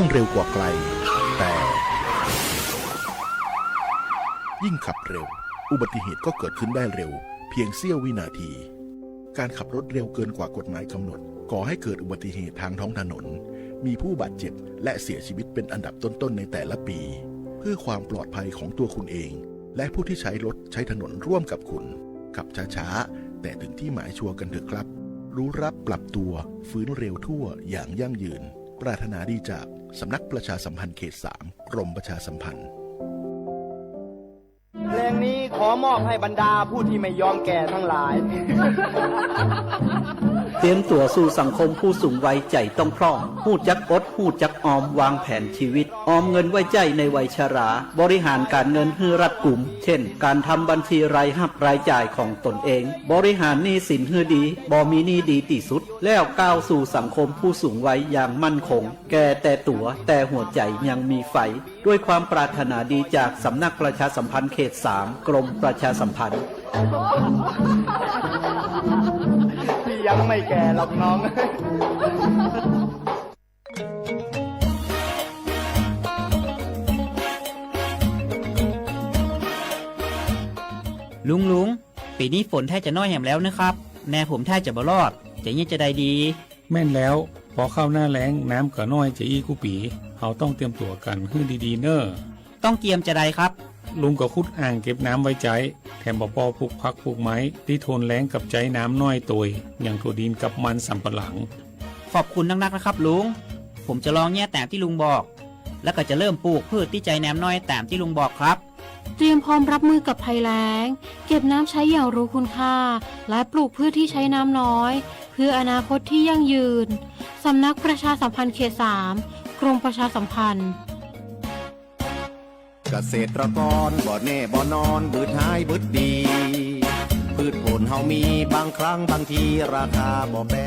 เร็วกว่าไกล แต่ ยิ่งขับเร็ว อุบัติเหตุก็เกิดขึ้นได้เร็ว เพียงเสี้ยววินาที การขับรถเร็วเกินกว่ากฎหมายกำหนด ก่อให้เกิดอุบัติเหตุทางท้องถนน มีผู้บาดเจ็บ และเสียชีวิตเป็นอันดับต้นๆในแต่ละปี เพื่อความปลอดภัยของตัวคุณเอง และผู้ที่ใช้รถใช้ถนนร่วมกับคุณ ขับช้าๆ แต่ถึงที่หมายชัวร์กันเถอะครับ รู้รักปรับตัว ฟื้นเร็วทั่ว อย่างยั่งยืน ปรารถนาดีจาก สำนักประชาสัมพันธ์เขตสาม กรมประชาสัมพันธ์ เพลงนี้ขอมอบให้บรรดาผู้ที่ไม่ยอมแก่ทั้งหลาย เตรียมตั๋วสู่สังคมผู้สูงวัย ใจ๋ต้องพร่อง ฮู้จักอด ฮู้จักออม วางแผนชีวิต ออมเงินไว้ใจ๊ในวัยชรา บริหารการเงินหื้อรัดกุม เช่น การทำบัญชีรายฮับรายจ่ายของตนเอง บริหารหนี้สินหื้อดี บ่มีหนี้ดีตี้สุด แล้วก้าวสู่สังคมผู้สูงวัยอย่างมั่นคง แก่แต่ตั๋ว แต่หัวใจ๋ยังมีไฟ ด้วยความปรารถนาดีจากสำนักประชาสัมพันธ์เขตสาม กรมประชาสัมพันธ์ พี่ยังไม่แก่หรอกน้อง ลุง ลุง ปีนี้ฝนแทบจะน้อยแหมแล้วนะครับ นาผมแทบจะบ่รอด จะเยียะจะไดดี แม่นแล้ว พอเข้าหน้าแล้ง น้ำก็น้อยจะอี้กู้ปี เฮาต้องเตรียมตั๋วกั๋นหื้อดีๆ เน่อ ต้องเตรียมจะไดครับ ลุงก็ขุดอ่างเก็บน้ำไว้ใจ๊ แถมบ่อปอปลูกผักปลูกไม้ ตี้ทนแล้งกับใจ๊น้ำน้อยโตย อย่างถั่วดินกับมันสำปะหลัง ขอบคุณนักๆ นะครับลุง ผมจะลองเยียะตามที่ลุงบอก แล้วก็จะเริ่มปลูกพืชตี้ใจ๊น้ำน้อยตามที่ลุงบอกครับ เตรียมพร้อมรับมือกับภัยแล้ง เก็บน้ำใช้อย่างรู้คุณค่า และปลูกพืชที่ใช้น้ำน้อย เพื่ออนาคตที่ยั่งยืน สำนักประชาสัมพันธ์เขตสาม กรมประชาสัมพันธ์ เกษตรกรบ่แน่บ่นอน บืดหายบืดดี พืชผลเฮามี บางครั้งบางทีราคาบ่แปร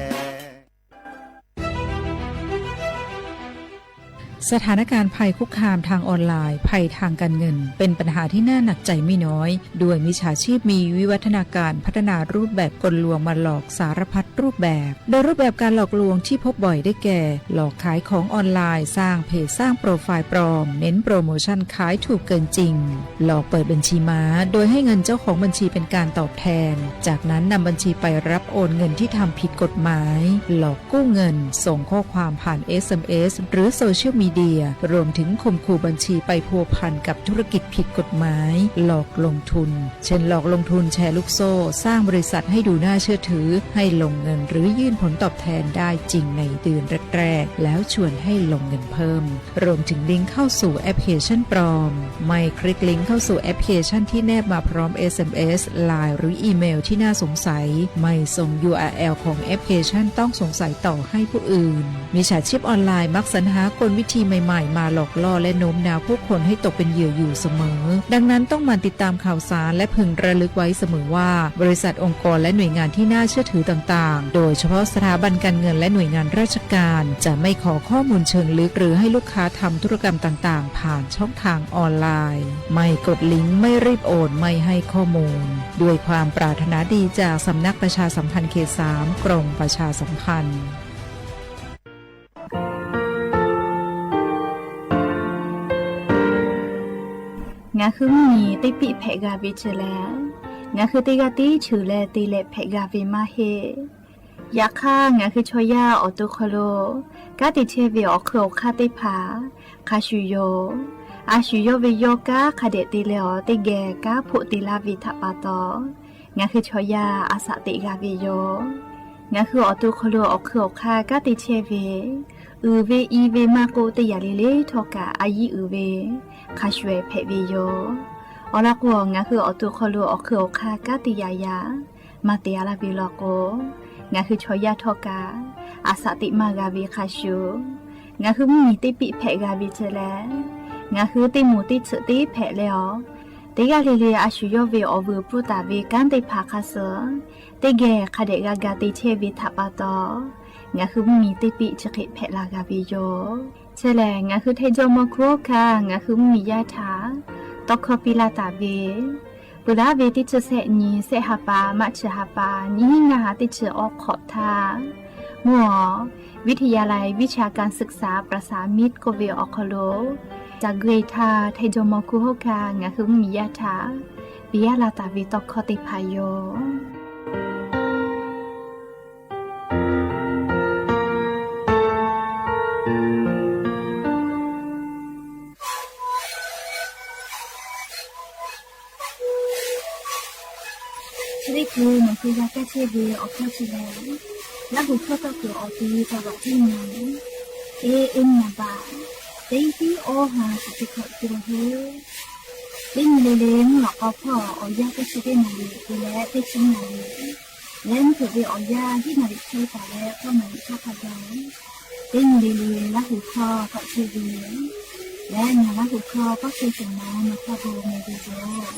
สถานการณ์ภัยคุกคามทางออนไลน์ ภัยทางการเงิน เป็นปัญหาที่น่าหนักใจไม่น้อย ด้วยมิจฉาชีพมีวิวัฒนาการพัฒนารูปแบบกลลวงมาหลอกสารพัดรูปแบบ โดยรูปแบบการหลอกลวงที่พบบ่อยได้แก่ หลอกขายของออนไลน์ สร้างเพจ สร้างโปรไฟล์ปลอม เน้นโปรโมชั่นขายถูกเกินจริง หลอกเปิดบัญชีม้า โดยให้เงินเจ้าของบัญชีเป็นการตอบแทน จากนั้นนำบัญชีไปรับโอนเงินที่ทำผิดกฎหมาย หลอกกู้เงิน ส่งข้อความผ่าน เอสเอ็มเอส หรือโซเชียลมีเดีย รวมถึงข่มขู่บัญชีไปพัวพันกับธุรกิจผิดกฎหมาย หลอกลงทุน เช่น หลอกลงทุนแชร์ลูกโซ่ สร้างบริษัทให้ดูน่าเชื่อถือ ให้ลงเงินหรือยื่นผลตอบแทนได้จริงในเดือนแรกๆ แล้วชวนให้ลงเงินเพิ่ม รวมถึงลิงก์เข้าสู่แอปพลิเคชันปลอม ไม่คลิกลิงก์เข้าสู่แอปพลิเคชันที่แนบมาพร้อม เอสเอ็มเอส ไลน์ หรืออีเมลที่น่าสงสัย ไม่ส่ง ยูอาร์แอล ของแอปพลิเคชันต้องสงสัยต่อให้ผู้อื่น มิจฉาชีพออนไลน์มักสรรหากลวิธีใหม่ๆ มาหลอกล่อและโน้มน้าวผู้คนให้ตกเป็นเหยื่ออยู่เสมอ ดังนั้นต้องหมั่นติดตามข่าวสารและพึงระลึกไว้เสมอว่า บริษัท องค์กร และหน่วยงานที่น่าเชื่อถือต่างๆ โดยเฉพาะสถาบันการเงินและหน่วยงานราชการ จะไม่ขอข้อมูลเชิงลึกหรือให้ลูกค้าทำธุรกรรมต่างๆ ผ่านช่องทางออนไลน์ ไม่กดลิงก์ ไม่รีบโอน ไม่ให้ข้อมูล ด้วยความปรารถนาดีจากสำนักประชาสัมพันธ์เขตสาม กรมประชาสัมพันธ์ Ngaˬ hui mvuhˇ miˬ teˇ piˆ hpehꞈ g'a ve chi lehˬ, ngaˬ hui teˇ g'aˇ tiˉ cheuˬ leh te leh hpehꞈ g'a ve maˇ heˆ. Yaꞈ hk'aˇ, ngaˬ hui chaw yaˇ awˬ to hk'aw lo kanˉ te chehˇ ve awˬ hk'eun awˬ hk'aˇ teˇ hpaˍ hk'a shuˍ yoˬ. A shu yawˇ ve yawˇ kanˉ hk'a dehꞈ te leh awˬ teˇ geh kanˉ hpoˆ te laˇ ve htaꞈ pa taw, ngaˬ hui chaw yaˇ a shaꞈ teꞈ g'a ve yoˬ. Ngaˬ hui awˬ to hk'aw lo awˬ hk'eun awˬ hk'aˇ kanˉ te chehˇ ve, uiˍ ve i ve maˇ k'oˆ, teˇ yanˇ le le htawˇ kaꞈ a yiˉ uiˍ ve hk'a shuˍ ehˍ hpehꞈ ve yoˬ. Awˬ lawn k'o, ngaˬ hui awˬ to hk'aw lo awˬ hk'eun awˬ hk'aˇ kanˉ te yaꞈ yaꞈ maˇ te a laˇ ve law k'o, ngaˬ hui chaw yaˇ htawˇ kaꞈ a shaꞈ teꞈ maˇ g'a ve hk'a shuˍ, ngaˬ hui mvuhˇ miˬ teˇ piˆ hpehꞈ g'a ve chi lehˬ, ngaˬ hui teˇ moˍ teˇ tsuhꞈ teˇ hpehꞈ leh awˬ, teˇ g'aˇ le le a shu yawˇ ve awˬ vuiˬ pfuhˇ taˍ ve kanˉ teˇ hpaˍ hk'a suh teˇ geh hk'a dehꞈ g'a ga te chehˇ ve htaꞈ pa taw, ngaˬ hui mvuhˇ miˬ teˇ piˆ chi hk'e hpehꞈ la g'a ve yoˬ. Chi lehˬ, ngaˬ hui hteˇ jawˇ mawˇ hkuˇ hk'aˇ ngaˬ hui mvuhˇ miˬ yaˇ htaꞈ tawˇ hkawˇ piˇ laˇ taˍ ve, peuˬ laˉ ve teˇ chi sehˆ nyi sehˆ ha pa maˇ chi ha pa nyiˇ hinˉ ngaˇ ha teˇ chi awˇ hk'awꞈ htaˇ, mvuhˇ awˬ วิทยาลัยวิชาการศึกษาประสานมิตร k'oˆ ve awˬ hk'aw lo, caˬ gui htaˇ hteˇ jawˇ mawˇ hkuˇ hoˉ kaꞈ ngaˬ hui mvuhˇmiˬ yaˇ htaꞈ piˍ yaˇ la taˍ ve tawˇ hkawˇ teˇ hpaˍ yoˬ. Chi teˇ hkui nawˬ hui g'a kaˇ chehˇ ve awˬ hkawˇ chi lehˬ, Laˇ huˍ hkawˇ tawˇ kuiˬ awˬ ti taw laꞈ teˇ nyi, teˇ nyi baˬ, teˇ hiˉ awˇ ha shiˍ teˇ hkawꞈ te la heˆ. Teˇ nyi le le mvuhˇ lawꞈ k'aw hpawˇ awˬ yanˇ teˇ chi teˇ naˍ riˍ te leh teˇ chi naˍ riˍ leh mvuhˇ hpeuꞈ ve awˬ yanˇ hiˉ naˍ riˍ chehˇ taˍ leh k'awˇ naˍ riˍ chaˇ hk'a gaˬ, teˇ nyi le le Laˇ huˍ hkawˇ tawˆ chehˇ ve lehˬ, ngaˬ Laˇ huˍ hkawˇ tawˆ chehˇ tuˬ ma nawˬ hk'a gaˬ meh ve yoˬ.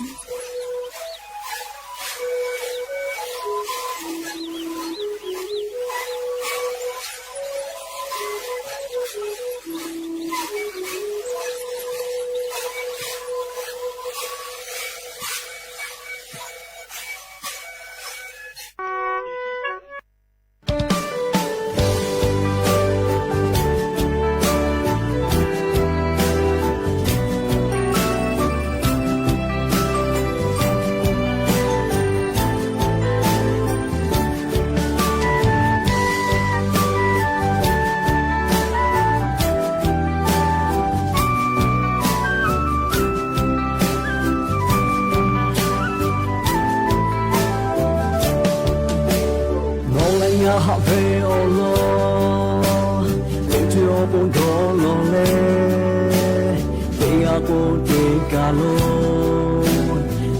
Nawˬ leh ngaˬ haꞈ ve awˬ lawn, teˇ ceuˬ awˬ pon dawˇ law leh, teˇ g'aˇ k'o teˇ kaˬ lo,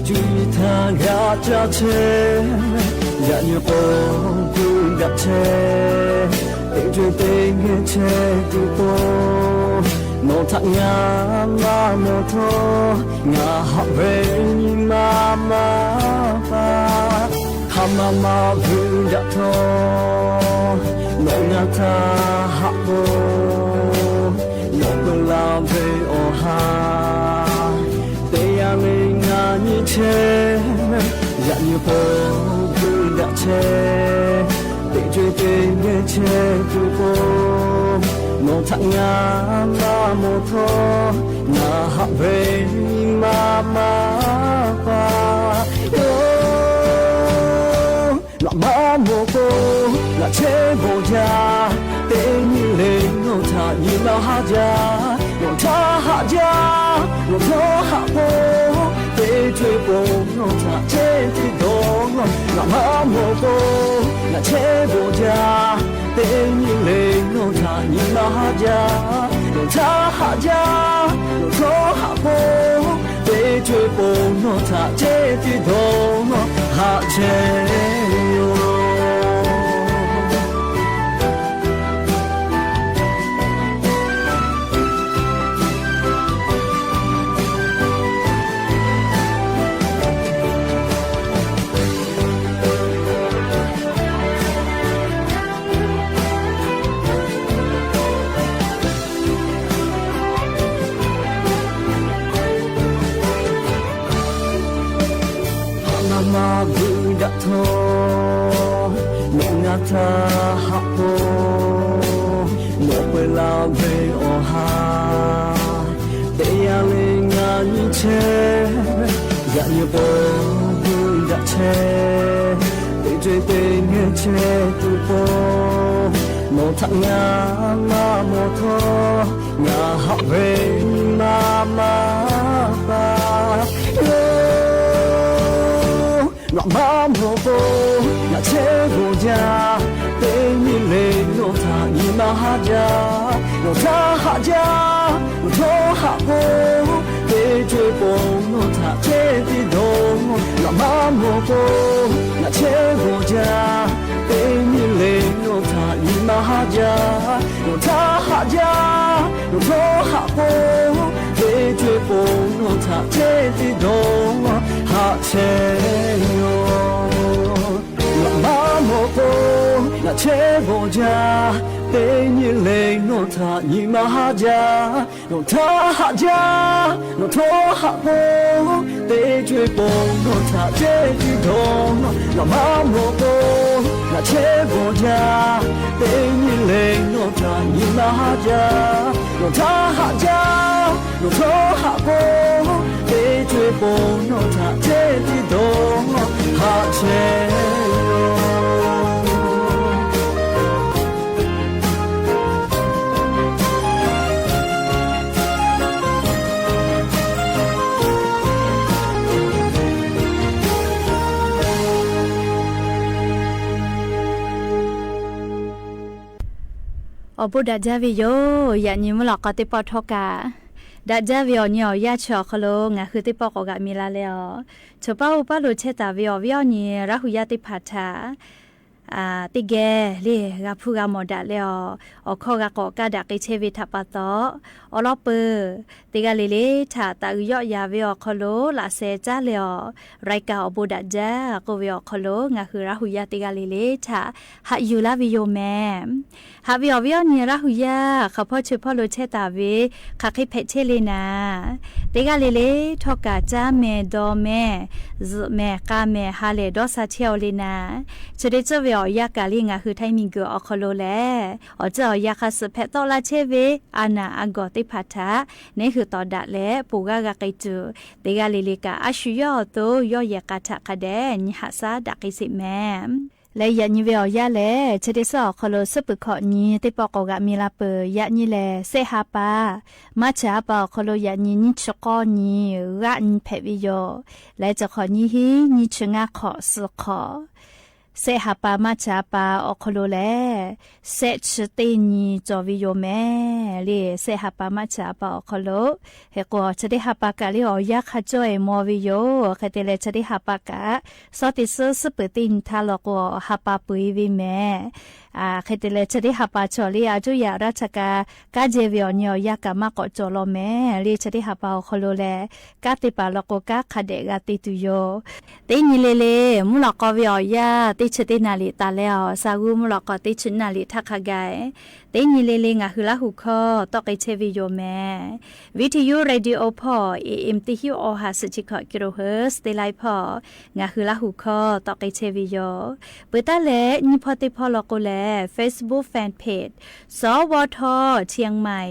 cuˇ yiˍ htaˇ g'a caˇ chehˇ, yaꞈ nyi k'o gu daꞈ chehˇ, teˇ ceuˬ teˇ geh chehˇ tuˬ k'o, nawˬ htaꞈ ngaˬ maˇ mawˬ htawˇ, ngaˬ haꞈ ve nyi ma maˇ pa. Hk'aˬ ma ma vuiˬ daꞈ htawˇ, nawˬ ngaˬ htaꞈ haꞈ k'o, nawˬ peuˬ la ve awˬ ha, teˇ yanˇ le ngaˬ nyi chehˇ, yaꞈ nyi k'o vuiˬ daꞈ chehˇ, teˇ ceuˬ teˇ geh chehˇ tuˬ k'o, nawˬ htaꞈ ngaˬ maˇ mawˬ htawˇ, ngaˬ haꞈ ve nyi ma maˇ pa yoˬ. Ngaˬ maˇ mawˬ k'o, ngaˬ chehˇ bawˬ jaˇ, teˇ nyi le nawˬ htaꞈ nyi maˇ haˉ jaˇ. Nawˬ htaꞈ haꞈ jaˇ, nawˬ htawˇ haꞈ k'o, teˇ co e pon nawˬ htaꞈ chehˇ tiˉ dawˇ nawˬ. Ngaˬ maˇ mawˬ k'o, ngaˬ chehˇ bawˬ jaˇ, teˇ nyi le nawˬ htaꞈ nyi maˇ haˉ jaˇ. Nawˬ htaꞈ haꞈ jaˇ, nawˬ htawˇ haꞈ k'o, teˇ co e pon nawˬ htaꞈ chehˇ tiˉ dawˇ nawˬ haꞈ chehˇ yoˬ. Hk'aˬ ma ma vuiˬ daꞈ htawˇ, nawˬ ngaˬ htaꞈ haꞈ k'o, nawˬ peuˬ la ve awˬ ha, teˇ yanˇ le ngaˬ nyi chehˇ, yaꞈ nyi k'o vuiˬ daꞈ chehˇ, teˇ co e teˇ geh chehˇ tuˬ k'o, nawˬ htaꞈ ngaˬ maˇ mawˬ htawˇ, ngaˬ haꞈ ve nyi ma maˇ pa yoˬ. Ngaˬ maˇ mawˬ k'o, ngaˬ chehˇ bawˬ jaˇ, teˇ nyi le nawˬ htaꞈ nyi maˇ haˉ jaˇ. Nawˬ htaꞈ haꞈ jaˇ, nawˬ htawˇ haꞈ k'o, teˇ co e pon nawˬ htaꞈ chehˇ tiˉ dawˇ nawˬ. Ngaˬ maˇ mawˬ k'o, ngaˬ chehˇ bawˬ jaˇ, teˇ nyi le nawˬ htaꞈ nyi maˇ haˉ jaˇ. Nawˬ htaꞈ haꞈ jaˇ, nawˬ htawˇ haꞈ k'o, teˇ co e pon nawˬ htaꞈ chehˇ tiˉ dawˇ haꞈ chehˇ yoˬ. Ngaˬ maˇ mawˬ k'o, ngaˬ chehˇ bawˬ jaˇ, teˇ nyi le nawˬ htaꞈ nyi maˇ haˉ jaˇ. Nawˬ htaꞈ haꞈ jaˇ, nawˬ htawˇ haꞈ k'o, teˇ co e pon nawˬ htaꞈ chehˇ tiˉ dawˇ nawˬ. Ngaˬ maˇ mawˬ k'o, Ngaˬ chehˇ gawˬ jaˇ, teˇ nyi le nawˬ htaꞈ nyi maˇ haˉ jaˇ. Nawˬ htaˇ haꞈ jaˇ, nawˬ htawˇ haꞈ k'o, teˇ co e pon nawˬ htaꞈ chehˇ tiˇ dawˇ haꞈ chehˇ yoˬ. Awˬ bon daꞈ jaˇ ve yoˬ. Yaꞈ nyi mvuhˇ lawꞈ k'aw teˇ pawˆ htawˇ kaꞈ, daꞈ jaˇ ve awˬ nyi awˬ yanˇ chi awˬ hk'aw lo ngaˬ hui teˇ pawˆ k'awꞈ g'a mi la leh awˬ, chawˬ paˇ oˇ paˇ lo chehˇ taˍ ve awˬ viˉ awˬ nyi Laˇ hu yaˇ teˇ hpaˍ htaꞈ teˇ geh le g'a hpuˇ g'a mawˬ daꞈ leh awˬ, awˬ hkawˇ g'a k'awꞈ kaˇ daꞈ k'ai chehˇ ve htaꞈ pa taw, awˬ lawn peuˬ teˇ g'aˇ le le htaꞈ taꞈ uiˍ yawˆ yan ve awˬ hk'aw lo laꞈ sheh caˉ leh awˬ, รายการ awˬ bon daꞈ jaˇ k'oˆ ve awˬ hk'aw lo ngaˬ hui Laˇ hu yaˇ teˇ g'aˇ le le htaꞈ haꞈ yuˬ laˇ ve yoˬ mehˍ. Haꞈ ve awˬ viˉ awˬ nyi Laˇ hu yaˇ hk'aˬ hpawˇ chi hpawˇ lo chehˇ taˍ ve, hk'aˬ hk'e hpehꞈ chehˇ le naˍ, teˇ g'aˇ le le htawˇ kaꞈ caˇ mehˍ dawˬ mehˍ, zuhꞈ mehˍ k'a mehˍ ha lehˬ dawˇ sha chehˇ-oˬ le naˍ. Chi teˇ tcuhˇ ve awˬ yanˇ kaꞈ le ngaˬ hui Htaiˇ miˬguiˬ awˬ hk'aw lo lehˬ, awˬ tcuhˇ awˬ yanˇ hk'a suhˍ hpehꞈ tawˆ la chehˇ ve a naˍ a gawˬ teˇ hpaˍ htaꞈ neˇ hui tawˍ daꞈ leh ponˬ g'aˇ g'a k'ai tuˬ, teˇ g'aˇ le le kaꞈ a shu yawˇ awˬ to yawˇ yehˬ k'a htaꞈ hk'a dehꞈ nyi haꞈ shaˉ daꞈ k'ai sheˍ mehˍ. Leh yaꞈ nyi ve awˬ yanˇ lehˬ, chi teˇ suhˉ awˬ hk'aw lo suhˉ peuˬ hkawꞈ nyi teˇ pawˆ k'awꞈ g'a mi la peuˬ. Yaꞈ nyi lehˬ, sehˆ ha pa, March ha pa awˬ hk'aw lo yaꞈ nyi nyiˇ chi k'awˇ nyi g'aˆ nyi hpehꞈ ve yoˬ. Leh chi hk'awꞈ nyiˇ hinˉ nyiˇ chi ngaˇ hk'awꞈ suh hk'awꞈ, sehˆ ha pa March ha pa awˬ hk'aw lo lehˬ, sehˆ chi teˇ nyi cawˬ ve yoˬ mehˍ le. Sehˆ ha pa March ha pa awˬ hk'aw lo, hk'e k'o chi teˇ ha pa kaꞈ le awˬ yanˇ hk'a cawˇ e maw ve yoˬ. Hk'e te leh chi teˇ ha pa kaꞈ, suhˉ teˇ suhˉ suhˉ peuˬ teˇ nyi htaˇ law k'o, ha pa peu eˬ ve mehˍ. Hk'e te leh chi teˇ ha pa chaw le a cuˇ yaꞈ raˇ htaꞈ kaꞈ, kanˉ jehˇ ve awˬ nyi awˬ yanˇ kaꞈ maˇ k'awꞈ cawˬ law mehˍ le. Chi teˇ ha pa awˬ hk'aw lo lehˬ, kanˉ te paˍ law k'o kanˉ hk'a dehꞈ g'a te tuˬ yoˬ. Teˇ nyi le le, mvuhˇ lawꞈ k'aw ve awˬ yanˇ teˇ chi teˇ naˍ liꞈ taˍ leh awˬ, sha g'uˇ mvuhˇ lawꞈ k'aw teˇ chi naˍ liꞈ htaˇ hk'a gaˬ, teˇ nyi le le ngaˬ hui Laˇ hu hkawˇ tawˆ k'ai chehˇ ve yoˬ mehˍ. Viˇ hteˇ yuˇ radio hpawˇ A M teˇ hinˉ awˬ ha suhˍ chi hkawꞈ kilohertz teˇ laiˉ hpawˇ ngaˬ hui Laˇ hu hkawˇ tawˆ k'ai chehˇ ve yoˬ. Peuˬ taˉ leh nyiˇ hpawˇ teˇ hpawˇ law k'o lehˬ, Facebook fan page สวท เชียงใหม่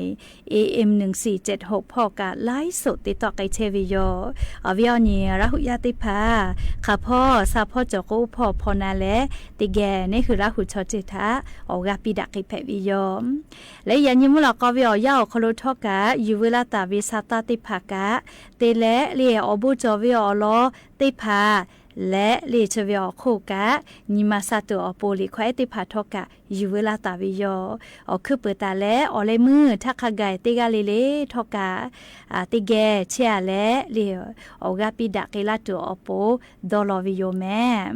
A M หนึ่งสี่เจ็ดหก hpawˇ kaꞈ ไลฟ์สด te tawˆ k'ai chehˇ ve yoˬ. Awˬ viˉ awˬ nyi Laˇ hu yaˇ teˇ hpaˍ, hk'aˬ hpawˇ sha hpawˇ cawˬ k'o oˇ hpawˇ hpaw na leh, teˇ geh neˇ hui Laˇ hu chaw ceuˬ htaꞈ awˬ g'aˇ piˇ daꞈ k'ai hpehꞈ ve yoˬ. Leh yaꞈ nyi mvuhˇ lawꞈ k'aw ve awˬ yanˇ awˬ hk'aw lo htawˇ kaꞈ yuˬ veu laˇ taˍ ve sha taˇ teˇ hpaˍ kaꞈ, te leh le awˬ bon cawˬ ve awˬ lawn teˇ hpaˍ leh le chi ve awˬ hk'oˆ kaꞈ, nyi ma sha tuˬ awˬ pon liꞈ hkawˇ ehˉ teˇ hpaˍ htawˇ kaꞈ yuˬ veu laˇ taˍ ve yoˬ. Awˬ hkuiˉ peuˬ taˍ leh awˬ leh meuˇ htaˇ hk'a gaˬ teˇ g'aˇ le le htawˇ kaꞈ, teˇ geh chehˇ a leh le awˬ g'aˇ piˇ daꞈ k'ai laˇ tuˬ awˬ pon dawˇ law ve yoˬ mehˍ.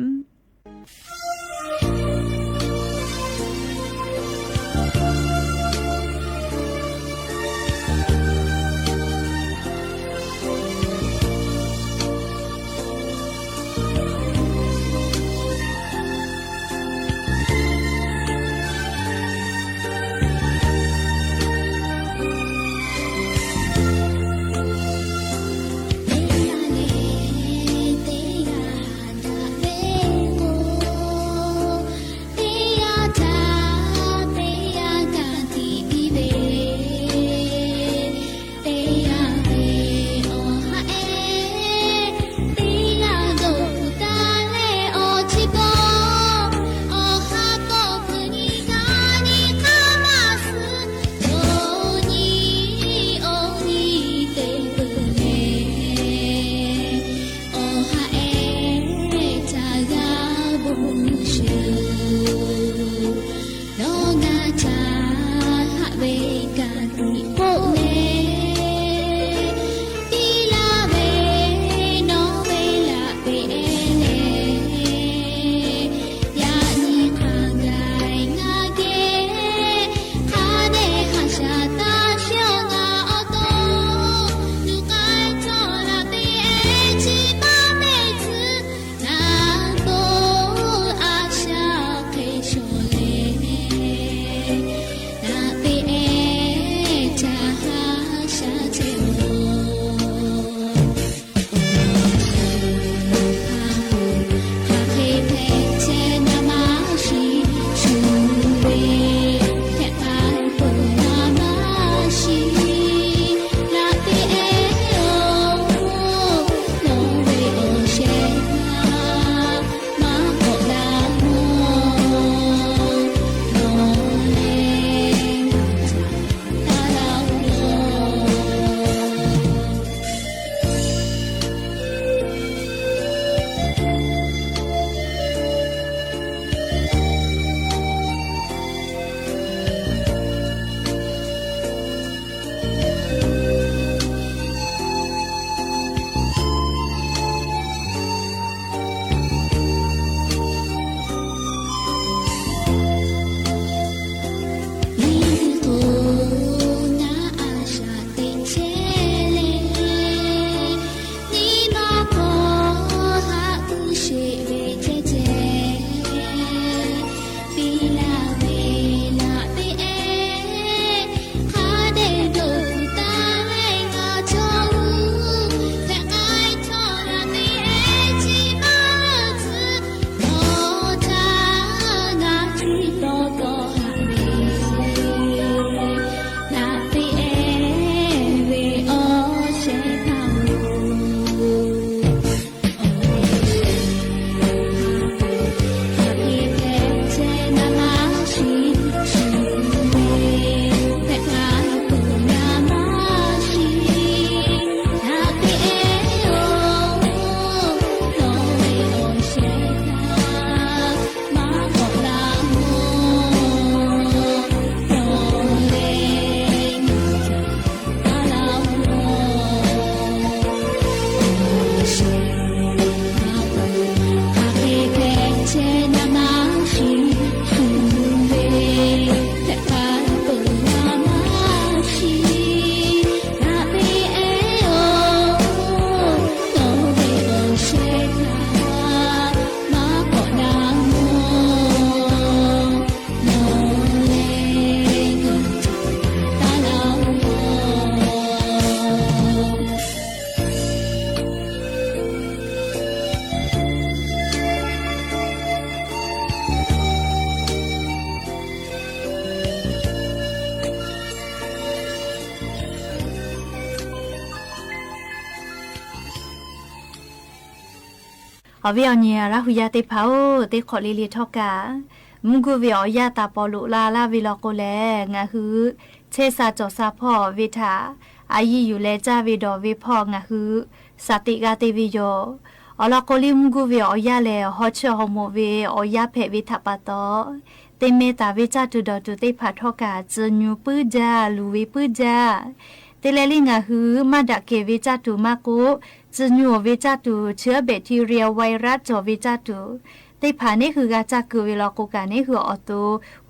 Awˬ viˉ awˬ nyi Laˇ hu yaˇ teˇ hpaˍ-oˬ, teˇ hk'awꞈ le le htawˇ kaꞈ, mvuhˇ guˇ ve awˬ yanˇ taˍ paw loꞈ la laˇ ve law k'o lehˬ, ngaˬ hui chehˇ sha cawˬ sha hpawˇ ve htaꞈ a yiˇ yuˬ leh caˇ ve dawˬ ve hpawˇ ngaˬ hui shaˍ teꞈ g'a te ve yoˬ. Awˬ lawn k'o, liˇ mvuhˇ guˇ ve awˬ yanˇ lehˬ, haw chiˇ haw moꞈ ve awˬ yanˇ hpehꞈ ve htaꞈ pa taw, te meh taˍ ve caˇ tuˬ dawˬ tuˬ teˇ hpaˍ htawˇ kaꞈ, tcuh nyu puiˉ jaˇ, luˬ ve puiˉ jaˇ. Te leh liˇ ngaˬ hui maˇ daꞈ kehˬ ve caˇ tuˬ maˇ k'oˆ, tcuh nyu ve caˇ tuˬ chi bacteria virus cawˬ ve caˇ tuˬ teˇ hpaˍ neˉ hui g'a caˇ keu ve law k'o kaꞈ, neˉ hui awˬ to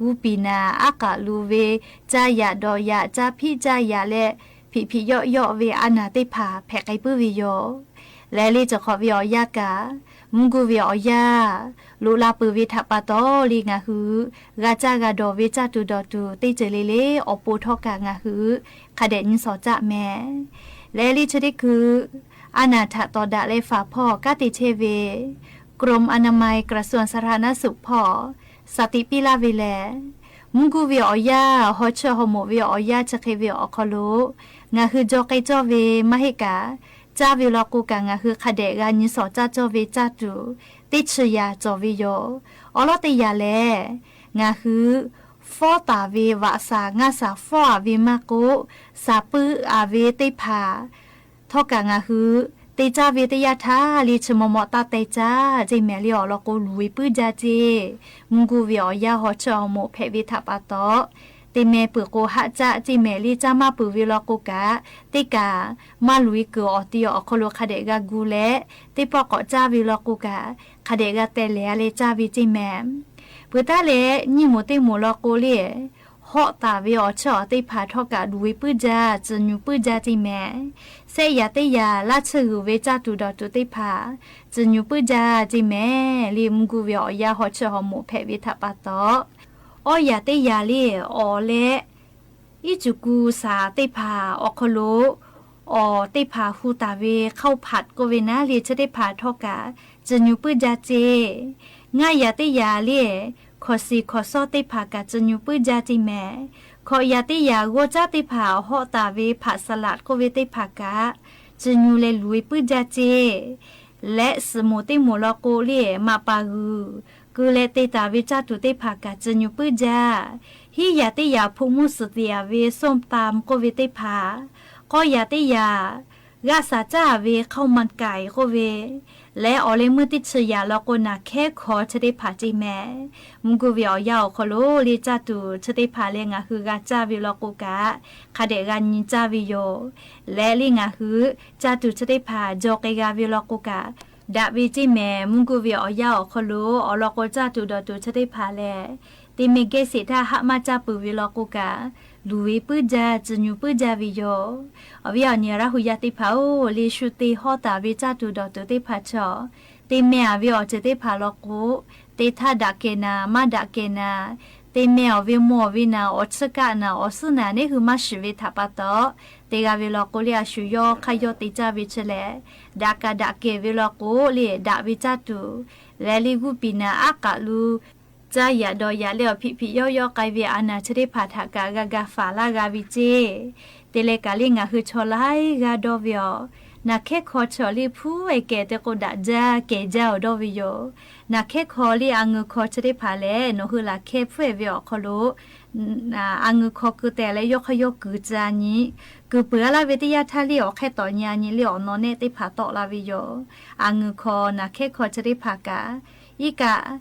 g'uˇ piˍ naˍ aˉ k'aꞈ lu ve, caˇ yaꞈ dawˬ yaꞈ, caˇ hpiˆ caˇ yaꞈ leh, hpiꞈ hpiꞈ yawˆ yawˆ ve a naˍ teˇ hpaˍ hpehꞈ k'ai puiˉ ve yoˬ. Leh liˇ cawˬ hk'awꞈ ve awˬ yanˇ kaꞈ, mvuhˇ guˇ ve awˬ yanˇ loꞈ la peuˬ ve htaꞈ pa taw, liˇ ngaˬ hui g'a caˇ g'a dawˬ ve caˇ tuˬ dawˬ tuˬ teˇ ceuˬ le le awˬ pon htawˇ kaꞈ ngaˬ hui hk'a dehꞈ nyi shawˍ caˆ meh. Leh liˇ chi teˇ hkui a naˍ htaꞈ tawˍ daꞈ leh faˍ hpawˇ kanˉ te chehˇ ve กรมอนามัย กระทรวงสาธารณสุข hpawˇ shaˍ teꞈ piˇ laˇ ve lehˬ, mvuhˇ guˇ ve awˬ yanˇ, haw chiˇ haw moꞈ ve awˬ yanˇ chi hk'e ve awˬ hk'aw lo ngaˬ hui jaw k'ai cawˇ ve maˇ heˆ kaꞈ, caˇ ve law k'o kaꞈ ngaˬ hui hk'a dehꞈ g'a nyi shawˍ caˇ cawˇ ve caˇ tuˬ teˇ chi yaꞈ cawˬ ve yoˬ. Awˬ lawˉ teˇ yaꞈ lehˬ, ngaˬ hui fawˉ taˍ ve vaꞈ shaˍ ngaˇ shaˍ fawˉ a ve maˇ k'oˆ, shaˍ puiˉ a ve teˇ hpaˍ htawˇ kaꞈ ngaˬ hui te caˇ ve teˇ yanˇ htaˇ liˇ chi maw maw taˇ teh caˇ ceˇ mehˍ. Liˇ awˬ lawn k'o, luˬ ve puiˉ jaˇ ceˇ. Mvuhˇ guˇ ve awˬ yanˇ haw chiˇ haw moꞈ hpehꞈ ve htaꞈ pa taw, te meh peuˬ k'o haˆ caˆ ceˇ mehˍ. Liˇ caˇ maˇ peuˬ ve law k'o kaꞈ, teˇ kaꞈ maˇ luˬ e kuiˬ awˬ ti awˬ hk'aw lo hk'a dehꞈ g'a gu leh, teˇ pawˆ k'awꞈ caˇ ve law k'o kaꞈ, hk'a dehꞈ g'a teh lehˬ a leh caˇ ve ceˇ mehˍ. Peuˬ taˉ leh, nyiˇ moˍ teˇ moˍ law k'o liˇ, hawˆ taˍ ve awˬ chiˇ awˬ teˇ hpaˍ htawˇ kaꞈ luˬ ve puiˉ jaˇ, tcuh nyu puiˉ jaˇ ceˇ mehˍ. Sehˆ yaꞈ teˇ yaꞈ laˇ chiˇ g'uiˬ ve caˇ tuˬ dawˬ tuˬ teˇ hpaˍ tcuh nyu puiˉ jaˇ ceˇ mehˍ. Liˇ mvuhˇ guˇ ve awˬ yanˇ haw chiˇ haw moꞈ hpehꞈ ve htaꞈ pa taw, awˇ yaꞈ teˇ yaꞈ liˇ awˍ leh iˉ cuˬ ku shaˍ teˇ hpaˍ awˬ hk'aw lo awˍ teˇ hpaˍ hu taˍ ve ข้าวผัด k'oˆ ve naˉ, liˇ chi teˇ hpaˍ htawˇ kaꞈ tcuh nyu puiˉ jaˇ ceˇ. Ngaˇ yaꞈ teˇ yaꞈ liˇ hkawˍ shiˍ hkawˍ shawˉ teˇ hpaˍ kaꞈ tcuh nyu puiˉ jaˇ ceˇ mehˍ. Hkawꞈ yaꞈ teˇ yaꞈ g'awˇ caˉ teˇ hpaˍ hawˆ taˍ ve hpaꞈ สลัด k'oˆ ve teˇ hpaˍ kaꞈ tcuh nyu leh luˬ ve puiˉ jaˇ ceˇ. Leh suhˍ moˍ teˇ moˍ law k'o liˇ maꞈ paˍ g'uiˬ keu leh te taˍ ve caˇ tuˬ teˇ hpaˍ kaꞈ tcuh nyu puiˉ jaˇ. Hiˉ yaꞈ teˇ yaꞈ hpu mvuhˇ suhˍ te a ve ส้มตำ k'oˆ ve teˇ hpaˍ, k'awˇ yaꞈ teˇ yaꞈ g'aˆ shaˍ caˇ a ve ข้าวมันไก่ k'oˆ ve, leh awˬ leh meuˇ teˇ chi yaꞈ law k'o naˍ hkehˉ hkaw chi teˇ hpaˍ ceˇ mehˍ. Mvuhˇ guˇ ve awˬ yanˇ awˬ hk'aw lo liˇ caˇ tuˬ chi teˇ hpaˍ leh ngaˬ hui g'a caˇ ve law k'o kaꞈ, hk'a dehꞈ g'a nyi caˇ ve yoˬ. Leh liˇ ngaˬ hui caˇ tuˬ chi teˇ hpaˍ jaw k'ai g'a ve law k'o kaꞈ, daꞈ ve ceˇ mehˍ. Mvuhˇ guˇ ve awˬ yanˇ awˬ hk'aw lo awˬ lawn k'o caˇ tuˬ dawˬ tuˬ chi teˇ hpaˍ lehˬ, te meh geh sheˍ htaˇ haˆ maˇ caˇ peuˬ ve law k'o kaꞈ, luˬ ve puiˉ jaˇ, tcuh nyu puiˉ jaˇ ve yoˬ. Awˬ viˉ awˬ nyi Laˇ hu yaˇ teˇ hpaˍ-oˬ, liˇ shu te hawˉ taˍ ve caˇ tuˬ dawˬ tuˬ teˇ hpaˍ chaw, te meh a ve awˬ ceuˬ teˇ hpaˍ law k'o, te htaˇ daꞈ kehˬ naˍ maˇ daꞈ kehˬ naˍ, te meh awˬ ve mvuh awˬ ve naˍ, awˬ chiˇ kaˆ naˍ, awˬ suhˉ naˍ neˉ hui maˇ shiˍ ve htaꞈ pa taw, te g'a ve law k'o liˇ a shu yawˇ hk'aˇ yawˇ te caˇ ve chi lehˬ, daꞈ kaꞈ daꞈ kehˬ ve law k'o liˇ daꞈ ve caˇ tuˬ, leh liˇ g'uˇ piˍ naˍ aˉ k'aꞈ lu, caˇ yaꞈ dawˬ yaꞈ leh awˬ hpiꞈ hpiꞈ yawˇ yawˇ k'ai ve a naˍ chi teˇ hpaˍ htaꞈ kaꞈ g'a ga faˍ laˇ g'a ve ceˇ. Te leh kaꞈ liˇ ngaˬ hui chaw laiˉ g'aˇ dawˇ ve awˬ, naˍ hkehˉ hkaw chi awˬ liˇ hpuˉ e kehˬ te k'o daꞈ jaˇ kehˬ jaˇ awˬ dawˇ ve yoˬ. Naˍ hkehˉ hkaw liˇ a ngeu hkaw chi teˇ hpaˍ lehˬ, nawˬ hui laˬ hkehˇ hpfuhˇ e ve awˬ hk'aw lo a ngeu hkaw keu teh leh yawˇ hk'aˇ yawˇ kuiˬ ca nyi, kuiˬ peuˬ a laˇ ve teˇ yanˇ htaˇ liˇ awˬ hk'ehˇ tawꞈ nyi a nyi liˇ awˬ naw nehˆ teˇ hpaˍ tawˆ la ve yoˬ. A ngeu hkaw naˍ hkehˉ hkaw chi teˇ hpaˍ kaꞈ, iˉ kaˆ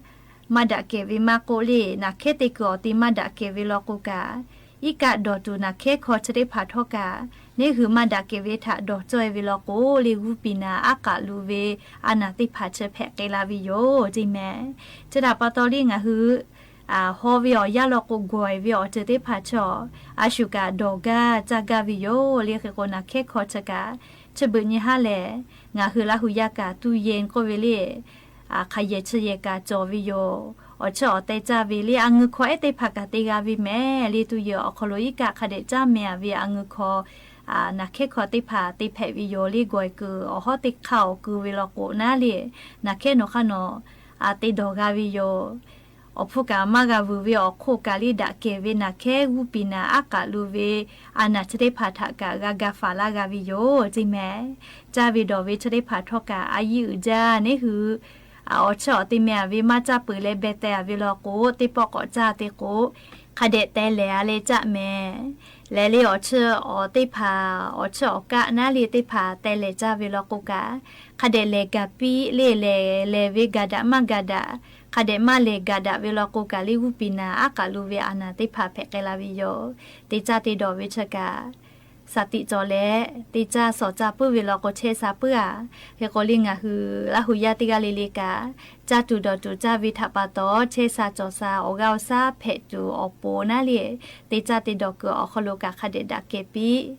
maˇ daꞈ kehˬ ve maˇ k'oˆ liˇ naˍ hkehˉ te kuiˬ awˬ ti maˇ daꞈ kehˬ ve law k'o kaꞈ, iˉ kaˆ dawˬ tuˬ naˍ hkehˉ hkaw chi teˇ hpaˍ htawˇ kaꞈ, neˉ hui maˇ daꞈ kehˬ ve htaꞈ dawˬ cawˇ e ve law k'o liˇ g'uˇ piˍ naˍ aˉ k'aꞈ lu ve a naˍ teˇ hpaˍ chi hpehꞈ k'ai la ve yoˬ ceˇ mehˍ. Chi htaꞈ pa taw liˇ ngaˬ hui haw ve awˬ yanˇ law k'o gawˬ e ve awˬ ceuˬ teˇ hpaˍ chaw, a shu kaꞈ dawˬ gaˇ caˇ gaˇ ve yoˬ. Liˇ hk'e k'o naˍ hkehˉ hkaw chi kaꞈ, chi beuꞈ nyi haˉ lehˬ, ngaˬ hui Laˇ hu yaˇ kaꞈ ตู้เย็น k'oˆ ve liˇ hk'aˬ yehˬ chi yehˬ kaꞈ cawˬ ve yoˬ. Awˬ chiˇ awˬ teh caˇ ve liˇ a ngeu hkaw ehˉ teˇ hpaˍ kaꞈ te g'a ve mehˍ. Liˇ ตู้เย็น awˬ hk'aw lo iˉ kaˆ hk'a dehꞈ caˉ meh a ve a ngeu hkaw, naˍ hkehˉ hkaw teˇ hpaˍ te hpehꞈ ve yoˬ. Liˇ gawˬ e kuiˬ awˬ hawˉ teˇ hk'aˇ awˬ keu ve law k'o naˉ liˇ naˍ hkehˉ nawˬ hk'aˇ nawˬ te dawˬ g'a ve yoˬ. Awˬ hpfuhˇ kaꞈ maˇ g'a vuiˬ ve awˬ hk'oˆ kaꞈ liˇ daꞈ kehˬ ve naˍ hkehˉ g'uˇ piˍ naˍ aˉ k'aꞈ lu ve a naˍ chi teˇ hpaˍ htaꞈ kaꞈ g'a ga faˍ laˇ g'a ve yoˬ ceˇ mehˍ. Caˇ ve dawˬ ve chi teˇ hpaˍ htawˇ kaꞈ a yiˇ uiˍ jaˇ neˉ hui awˬ chiˇ awˬ te meh a ve maˇ caˇ peuˬ leh beh teh a ve law k'o, teˇ pawˆ k'awꞈ caˇ te k'o, hk'a dehꞈ teh lehˬ a leh caˆ meh. Lehˬ le awˬ chiˇ awˬ teˇ hpaˍ, awˬ chiˇ awˬ kaˆ naˉ le teˇ hpaˍ teh lehˬ caˇ ve law k'o kaꞈ, hk'a dehꞈ lehˬ gaˬ piˇ le. Lehˬ lehˬ ve gaˬ daꞈ maˇ gaˬ daꞈ, hk'a dehꞈ maˇ lehˬ gaˬ daꞈ ve law k'o kaꞈ, le g'uˇ piˍ naˍ aˉ k'aꞈ lo ve a naˍ teˇ hpaˍ hpehꞈ k'ai la ve yoˬ. Teˇ caˇ te dawˬ ve chi kaꞈ, shaˍ tiꞈ cawˬ leh teˇ caˇ shawˍ caˇ puiˉ ve law k'o chehˇ sha puiˉ a. Hk'e k'o le ngaˬ hui Laˇ hu yaˇ teˇ g'aˇ le le kaꞈ, caˇ tuˬ dawˬ tuˬ caˇ ve htaꞈ pa taw, chehˇ sha cawˬ sha awˬ g'aˇ awˬ shaˉ hpehꞈ tuˬ awˬ pon naˉ le, teˇ caˇ te dawˬ kuiˬ awˬ hk'aw lo kaꞈ hk'a dehꞈ daꞈ kehˬ piˇ.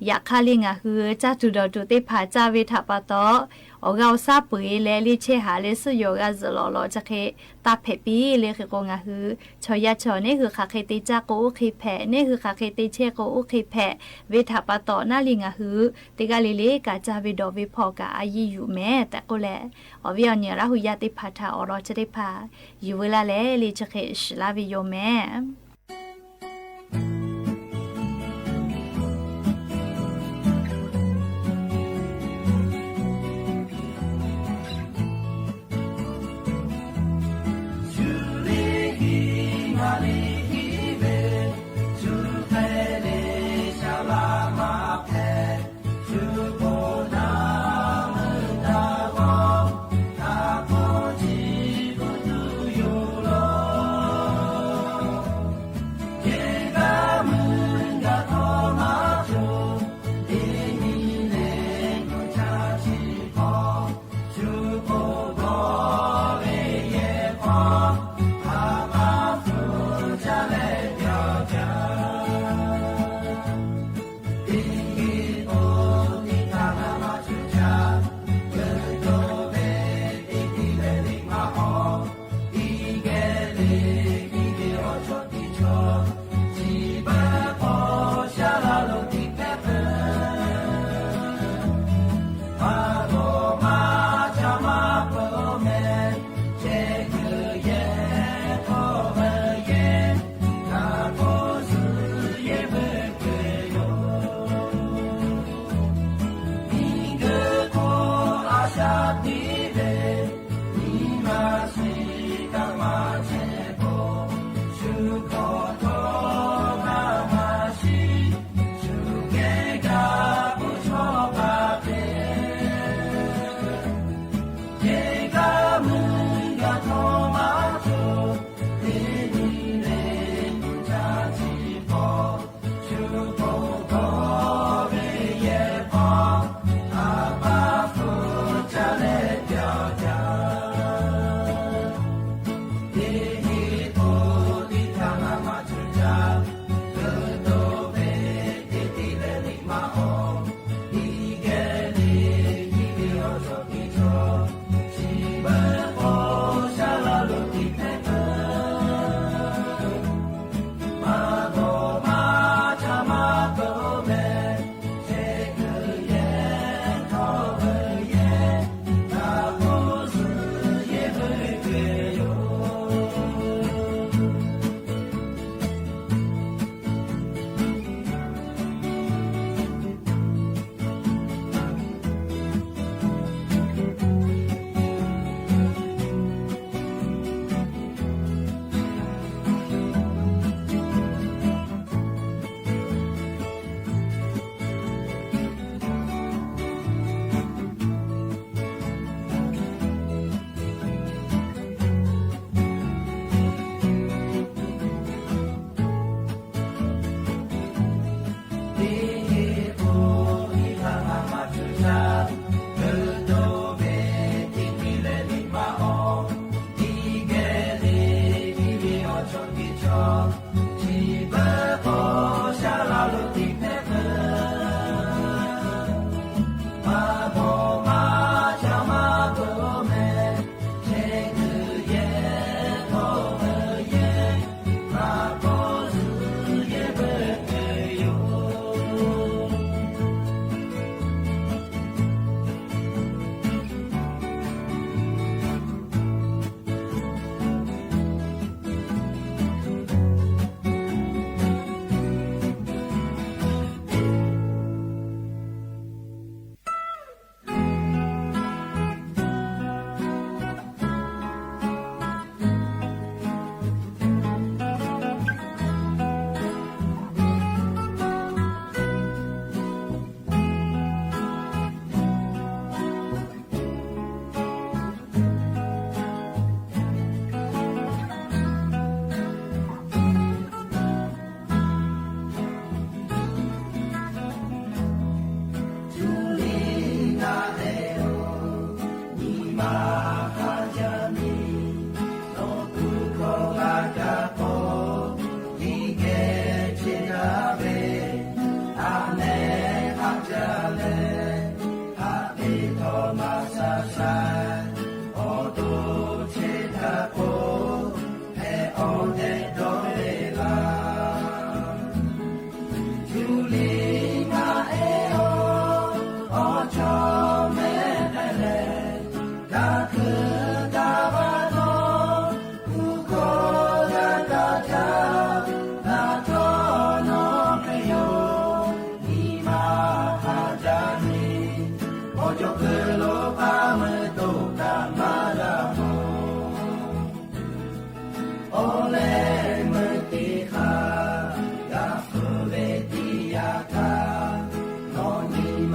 Yaꞈ hk'aˇ le ngaˬ hui caˇ tuˬ dawˬ tuˬ teˇ hpaˍ caˇ ve htaꞈ pa taw, awˬ g'aˇ awˬ shaˉ peu eˬ leh le chehˇ haꞈ leh suhˉ yoˬ g'a zuhꞈ lawꞈ lawꞈ chi hk'e taˇ hpehꞈ piˇ le. Hk'e k'o ngaˬ hui chaw yaˇ chaw neˉ hui hk'aˬ hk'e te caˇ k'o oˇ hk'e hpehꞈ, neˉ hui hk'aˬ hk'e te chehˇ k'o oˇ hk'e hpehꞈ ve htaꞈ pa taw naˉ le ngaˬ hui teˇ g'aˇ le le kaꞈ caˇ ve dawˬ ve hpawˇ kaꞈ a yiˇ yuˬ meh tehꞈ k'oˆ leh, awˬ viˉ awˬ nyi Laˇ hu yaˇ teˇ hpaˍ htaꞈ awˬ lawn chi teˇ hpaˍ yuˬ veu laˇ leh le chi hk'e shiˍ laˇ ve yoˬ meh.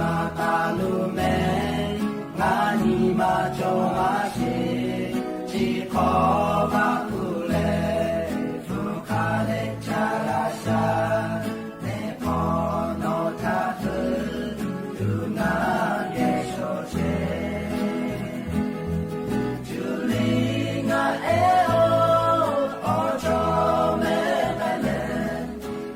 Taˍ taˍ lo meh, ngaˬ nyi ma cawˬ maˇ sheˍ. Chi hk'awꞈ vaˇ kuˬ leh, hpu hk'a leh caˇ g'a shaˍ. Neˇ hpawˇ nawˬ htaꞈ heuˆ tuˬ ngaˬ geh shawˍ chehˇ. Cuˇ liˇ ngaˬ ehˉ-oˬ, awˬ cawˬ meh k'ai leh,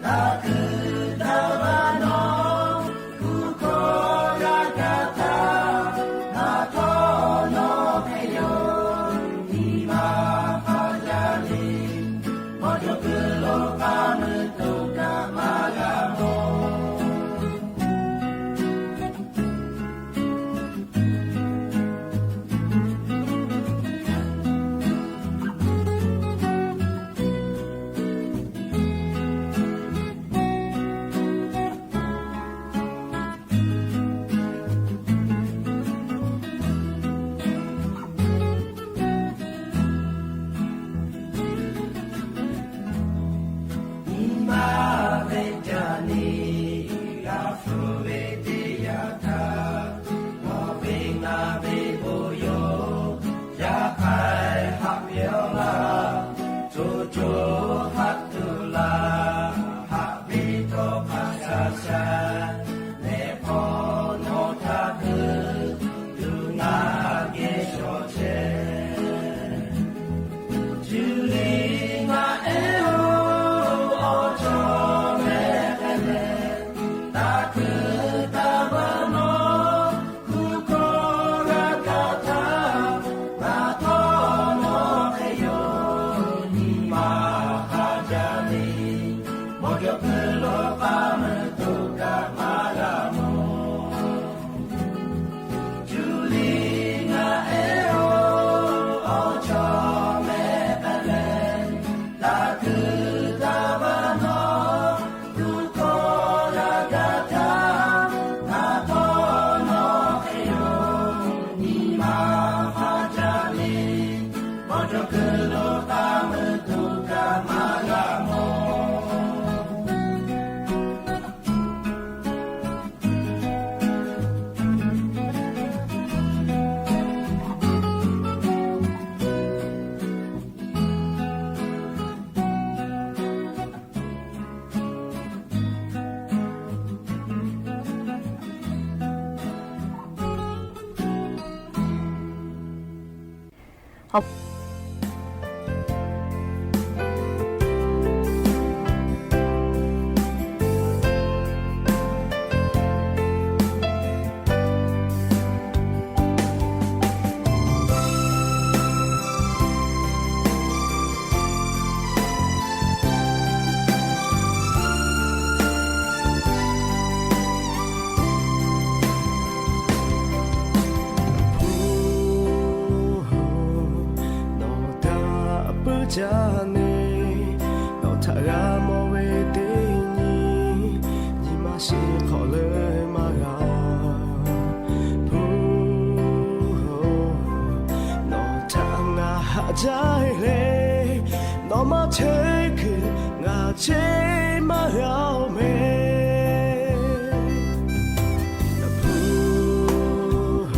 taˇ kuiˬ taˇ vaˇ nawˬ, kuˬ hkawˇ g'a kaꞈ htaˇ, ngaˬ htawˇ nawˬ hk'e yoˬ. Nyi ma hk'a jaˇ le, mawˇ jawˬ kuiˬ lo k'aˇ meuˇ toꞈ kaꞈ maˇ g'a mawˬ. Nyi ma ve ca ni, g'a hpfuhˇ ve teˇ yanˇ htaˇ, nawˬ ve ngaˬ ve bon yawˬ, yaꞈ hk'aˇ haꞈ ve awˬ laˇ, co co haꞈ tuˬ laˇ, haꞈ ve tawˇ hk'aˇ shaˍ shaˍ, neˇ hpawˇ nawˬ htaꞈ heuˆ tuˬ ngaˬ geh shawˍ chehˇ. Cuˇ liˇ ngaˬ ehˉ-oˬ, awˬ cawˬ meh k'ai leh, taˇ kuiˬ taˇ vaˇ nawˬ, kuˬ hkawˇ g'a kaꞈ htaˇ, ngaˬ htawˇ nawˬ hk'e yoˬ. Nyi ma hk'a jaˇ le, mawˇ jawˬ kuiˬ lo k'aˇ meuˇ toꞈ kaꞈ maˇ g'a mawˬ. Cuˇ liˇ ngaˬ ehˉ-oˬ, awˬ cawˬ meh k'ai leh, taˇ kuiˬ taˇ vaˇ nawˬ, kuˬ hkawˇ g'a kaꞈ htaˇ, ngaˬ htawˇ nawˬ hk'e yoˬ. Nyi ma hk'a jaˇ le, mawˇ jawˬ kuiˬ lo k'aˇ meuˇ toꞈ kaꞈ maˇ g'a mawˬ. Nawˬ htaꞈ puiˉ jaˇ neˇ, nawˬ htaꞈ g'a mawˬ ve teˇ nyi, nyi ma shiˍ hk'awꞈ leuˉ maˇ g'a. Hpu-oˬ, nawˬ htaꞈ ngaˬ haꞈ jaˇ le, nawˬ maˇ chehˇ kuiˬ ngaˬ cheˇ maˇ g'a-oˬ meh. Hpu-oˬ,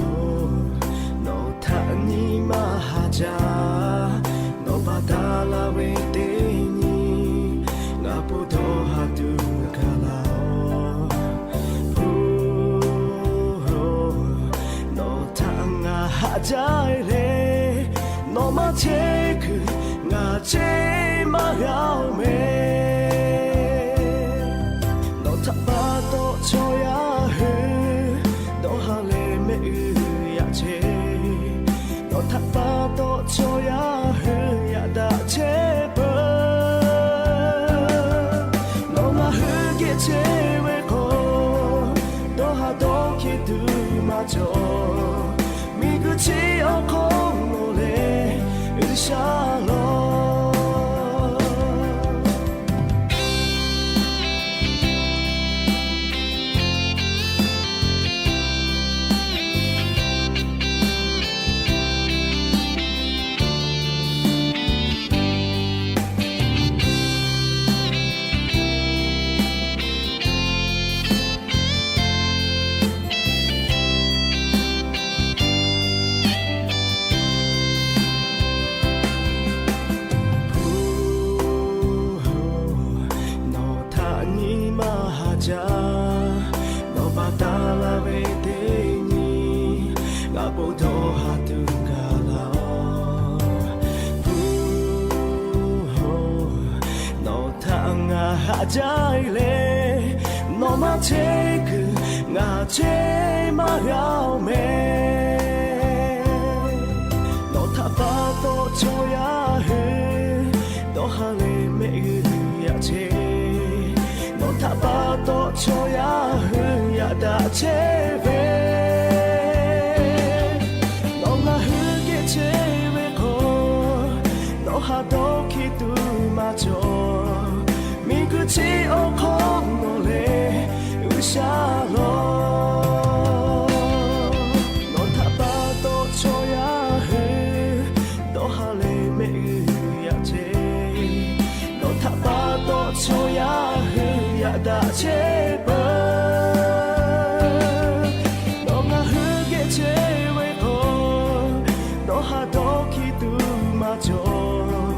nawˬ htaꞈ nyi ma haꞈ jaˇ, nawˬ baˬ taˍ laˇ ve teˇ nyi, ngaˬ pu dawˇ ha tuˬ gaˬ laˇ-oˬ. Hpu-oˬ, nawˬ htaꞈ ngaˬ haꞈ jaˇ le, nawˬ maˇ chehˇ kuiˬ ngaˬ cheˇ maˇ g'a-oˬ meh. Nawˬ htaꞈ pa taw chaw yaˇ hui dawˇ ha leh mehˆ g'uˇ yaꞈ chehˇ. Nawˬ htaꞈ pa taw chaw yaˇ hui yaꞈ daꞈ chehˇ peuˬ. Nawˬ ngaˬ hui geh chehˇ ve k'o, dawˇ ha dawˇ hkiˆ tuˬ maˇ cawˬ. Miˬguiˬ chi awˬ hk'aw lo lehˬ, G'uiˬsha lawˬ. Yaˇ e leh, nawˬ maˇ chehˇ kuiˬ ngaˬ chehˇ maˇ g'a-oˬ mehˍ. Nawˬ htaꞈ pa taw chaw yaˇ hui dawˇ ha leh mehˆ g'uˇ yaꞈ chehˇ. Nawˬ htaꞈ pa taw chaw yaˇ hui yaꞈ daꞈ chehˇ ve, nawˬ ngaˬ hui geh chehˇ ve k'o, nawˬ ha dawˇ hkiˇ tuˬ maˇ cawˬ. Miˬguiˬ chi awˬ hk'aw nawˬ lehˬ G'uiˬsha lawˬ. Nawˬ htaꞈ pa taw chaw yaˇ hui dawˇ ha leh mehˆ g'uˇ yaꞈ chehˇ. Nawˬ htaꞈ pa taw chaw yaˇ hui yaꞈ daꞈ chehˇ peuˬ. Nawˬ ngaˬ hui geh chehˇ ve k'o, nawˬ ha dawˇ hkiˇ tuˬ maˇ cawˬ.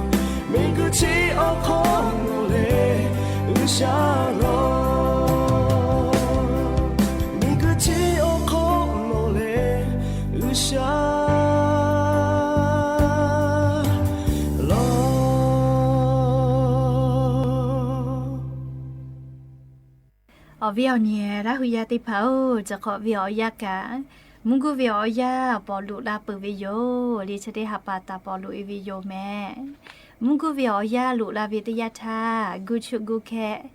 Miˬguiˬ chi awˬ hk'aw nawˬ lehˬ G'uiˬsha lawˬ. Miˬguiˬ chi awˬ hk'aw nawˬ lehˬ G'uiˬsha lawˬ. Awˬ viˉ awˬ nyi Laˇ hu yaˇ teˇ hpaˍ-oˬ, chi hk'awꞈ ve awˬ yanˇ kaꞈ, mvuhˇ guˇ ve awˬ yanˇ pawˍ loꞈ la peuˬ ve yoˬ. Liˇ chi teˇ ha pa taˍ pawˍ loꞈ e ve yoˬ mehˍ. Mvuhˇ guˇ ve awˬ yanˇ loꞈ la ve teˇ yanˇ htaˇ, guˇ chuˆ guˇ hkehˇ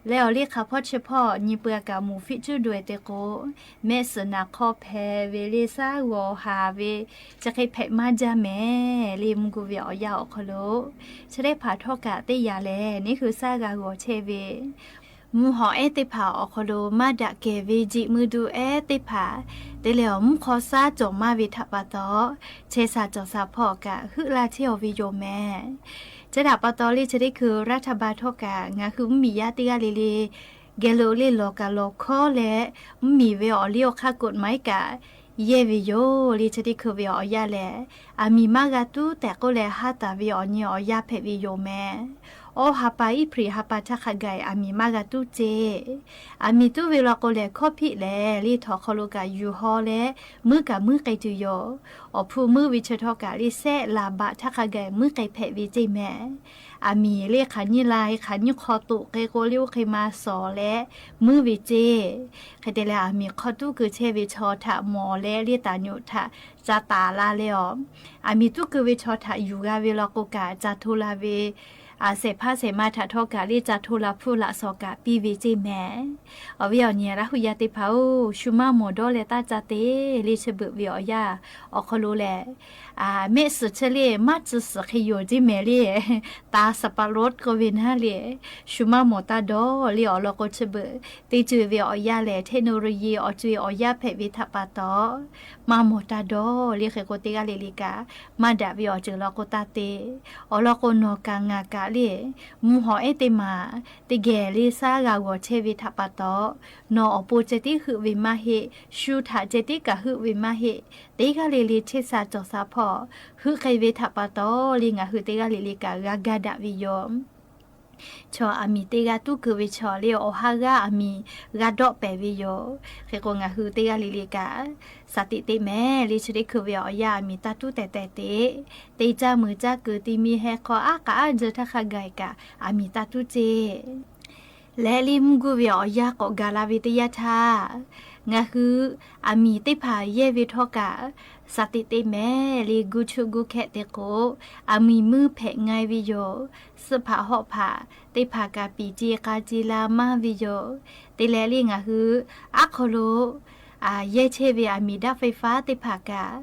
leh awˬ liˇ hk'aˬ hpawˇ chi hpawˇ nyi peuˬ a kaꞈ, moˍ fiˆ cuˉ daweh te k'o, mehˆ suhˍ naˍ hk'awˇ hpehꞈ ve le, saˉ g'awˬ haˍ ve, chi hk'e hpehꞈ maˇ jaˇ mehˍ. Liˇ mvuhˇ guˇ ve awˬ yanˇ awˬ hk'aw lo chi teˇ hpaˍ htawˇ kaꞈ teˇ yanˇ lehˬ, neˇ hui saˉ g'a g'awˬ chehˇ ve mvuhˇ hawꞈ ehˉ teˇ hpaˍ awˬ hk'aw lo maˇ daꞈ kehˬ ve jeꞈ mui duˬ ehˉ teˇ hpaˍ te leh awˬ mvuhˇ hk'aw saˉ cawˬ maˇ ve htaꞈ pa taw, chehˇ sha cawˬ sha hpawˇ kaꞈ heuˆ la chehˇ awˬ ve yoˬ mehˍ. Chi htaꞈ pa taw liˇ chi teˇ hkui raˇ htaˇ ba htawˇ kaꞈ ngaˬ hui mvuhˇmiˬ yaˇ teˇ g'aˇ le le geh lo le lawˬ kaꞈ lawˬ hkawˉ leh, mvuhˇmiˬ ve awˬ liˇ awˬ hk'aˇ กฎหมาย kaꞈ yehˇ ve yoˬ. Liˇ chi teˇ hkui ve awˬ yanˇ lehˬ, aˬ miˍ maˇ g'a tuˉ tehꞈ k'oˆ leh haˉ taˍ ve awˬ nyi awˬ yanˇ hpehꞈ ve yoˬ mehˍ. Awˇ ha pa iˉ hpriˍ ha pa htaˇ hk'a gaˬ aˬ miˍ maˇ g'a tuˉ ceˇ. Aˬ miˍ tuˉ ve law k'o lehˬ, hkawˇ hpiˆ lehˬ liˇ htawnˍ hk'aw lo kaꞈ yuˬ haw leh, muiˉ kaꞈ muiˉ k'ai tuˬ yoˬ. Awˬ hpu muiˉ ve chi htawˇ kaꞈ liˇ sehˆ laˬ baꞈ htaˇ hk'a gaˬ muiˉ k'ai hpehꞈ ve ceˇ mehˍ. Aˬ miˍ liˇ hk'aˬ nyiˇ la hk'aˬ nyiˇ hk'aw toꞈ k'ai k'o liˇ oˇ hk'e ma shawˍ leh muiˉ ve ceˇ. Hk'e te leh aˬ miˍ hk'aw tuˉ keu chehˇ ve chaw htaꞈ mawˬ leh liˇ taˍ nyoꞈ htaꞈ ca taˍ la leh awˬ, aˬ miˍ tuˉ keu ve chaw htaꞈ yuˬ g'a ve law k'o kaꞈ ca hto la ve, aˬ shehˍ hpaˇ shehˍ ma htaꞈ htawˇ kaꞈ liˇ ca hto la hpuˇ laꞈ shawˍ kaꞈ piˇ ve ceˇ mehˍ. Awˬ viˉ awˬ nyi Laˇ hu yaˇ teˇ hpaˍ-oˬ, shu maˇ mawˬ dawˇ leh taˇ ca te. Liˇ chi beuꞈ ve awˬ yanˇ awˬ hk'aw lo lehˬ, mehˆ suhˍ chi liˇ maˇ tcuh suhˍ hk'e yoˬ ceˇ mehˍ liˇ, taˍ สับปะรด k'oˆ ve naˉ liˇ, shu maˇ mawˬ taˇ dawˇ. Liˇ awˬ lawn k'o chi beuꞈ teˇ ceuˬ ve awˬ yanˇ lehˬ, technology awˬ co-e awˬ yanˇ hpehꞈ ve htaꞈ pa taw, maˇ mawˬ taˇ dawˇ. Liˇ hk'e k'o teˇ g'aˇ le le kaꞈ maˇ daꞈ ve awˬ ceuˬ law k'o taˇ te. Awˬ lawn k'o nawˬ kaꞈ ngaˬ kaꞈ liˇ mvuhˇ hawꞈ ehˉ teˇ maˬ teˇ geh liˇ saˉ g'a g'awˬ chehˇ ve htaꞈ pa taw, nawˬ awˬ pon ceh tiˉ heuˆ ve maˇ heˆ, shu htaꞈ ceh tiˉ kaꞈ heuˆ ve maˇ heˆ. Teˇ g'aˇ le le chehˇ sha cawˬ sha hpawˇ heuˆ k'ai ve htaꞈ pa taw, liˇ ngaˬ hui teˇ g'aˇ le le kaꞈ g'a gaˇ daꞈ ve yoˬ. Chaw aˬ miˍ teˇ g'aˇ tuˉ keu ve chaw liˇ awˬ haˉ g'aˇ aˬ miˍ g'a dawˆ pehˍ ve yoˬ. Hk'e k'o ngaˬ hui teˇ g'aˇ le le kaꞈ สติ teˇ mehˍ. Liˇ chi teˇ hkui ve awˬ yanˇ aˬ miˍ taˇ tuˉ tehˬ tehˬ te, teˇ caˇ meuˬ caˇ keu ti mi heh hk'aw aˉ k'aꞈ aˉ jeu htaˇ hk'a gaˬ kaꞈ aˬ miˍ taˇ tuˉ ceˇ. Leh liˇ mvuhˇ guˇ ve awˬ yanˇ k'awꞈ gaˬ la ve teˇ yanˇ htaˇ, ngaˬ hui aˬ miˍ teˇ hpaˍ yehˇ ve htawˇ kaꞈ สติ teˇ mehˍ. Liˇ guˇ chuˆ guˇ hkehˆ te k'o, aˬ miˍ muˇ hpehꞈ nga ve yoˬ. Suhˆ hpaꞈ hawˆ hpaꞈ teˇ hpaˍ kaꞈ piˍ ce k'a ce la maˇ ve yoˬ. Te leh liˇ ngaˬ hui aˉ hk'aw lo yehˇ chehˇ ve aˬ miˍ ไฟฟ้า teˇ hpaˍ kaꞈ,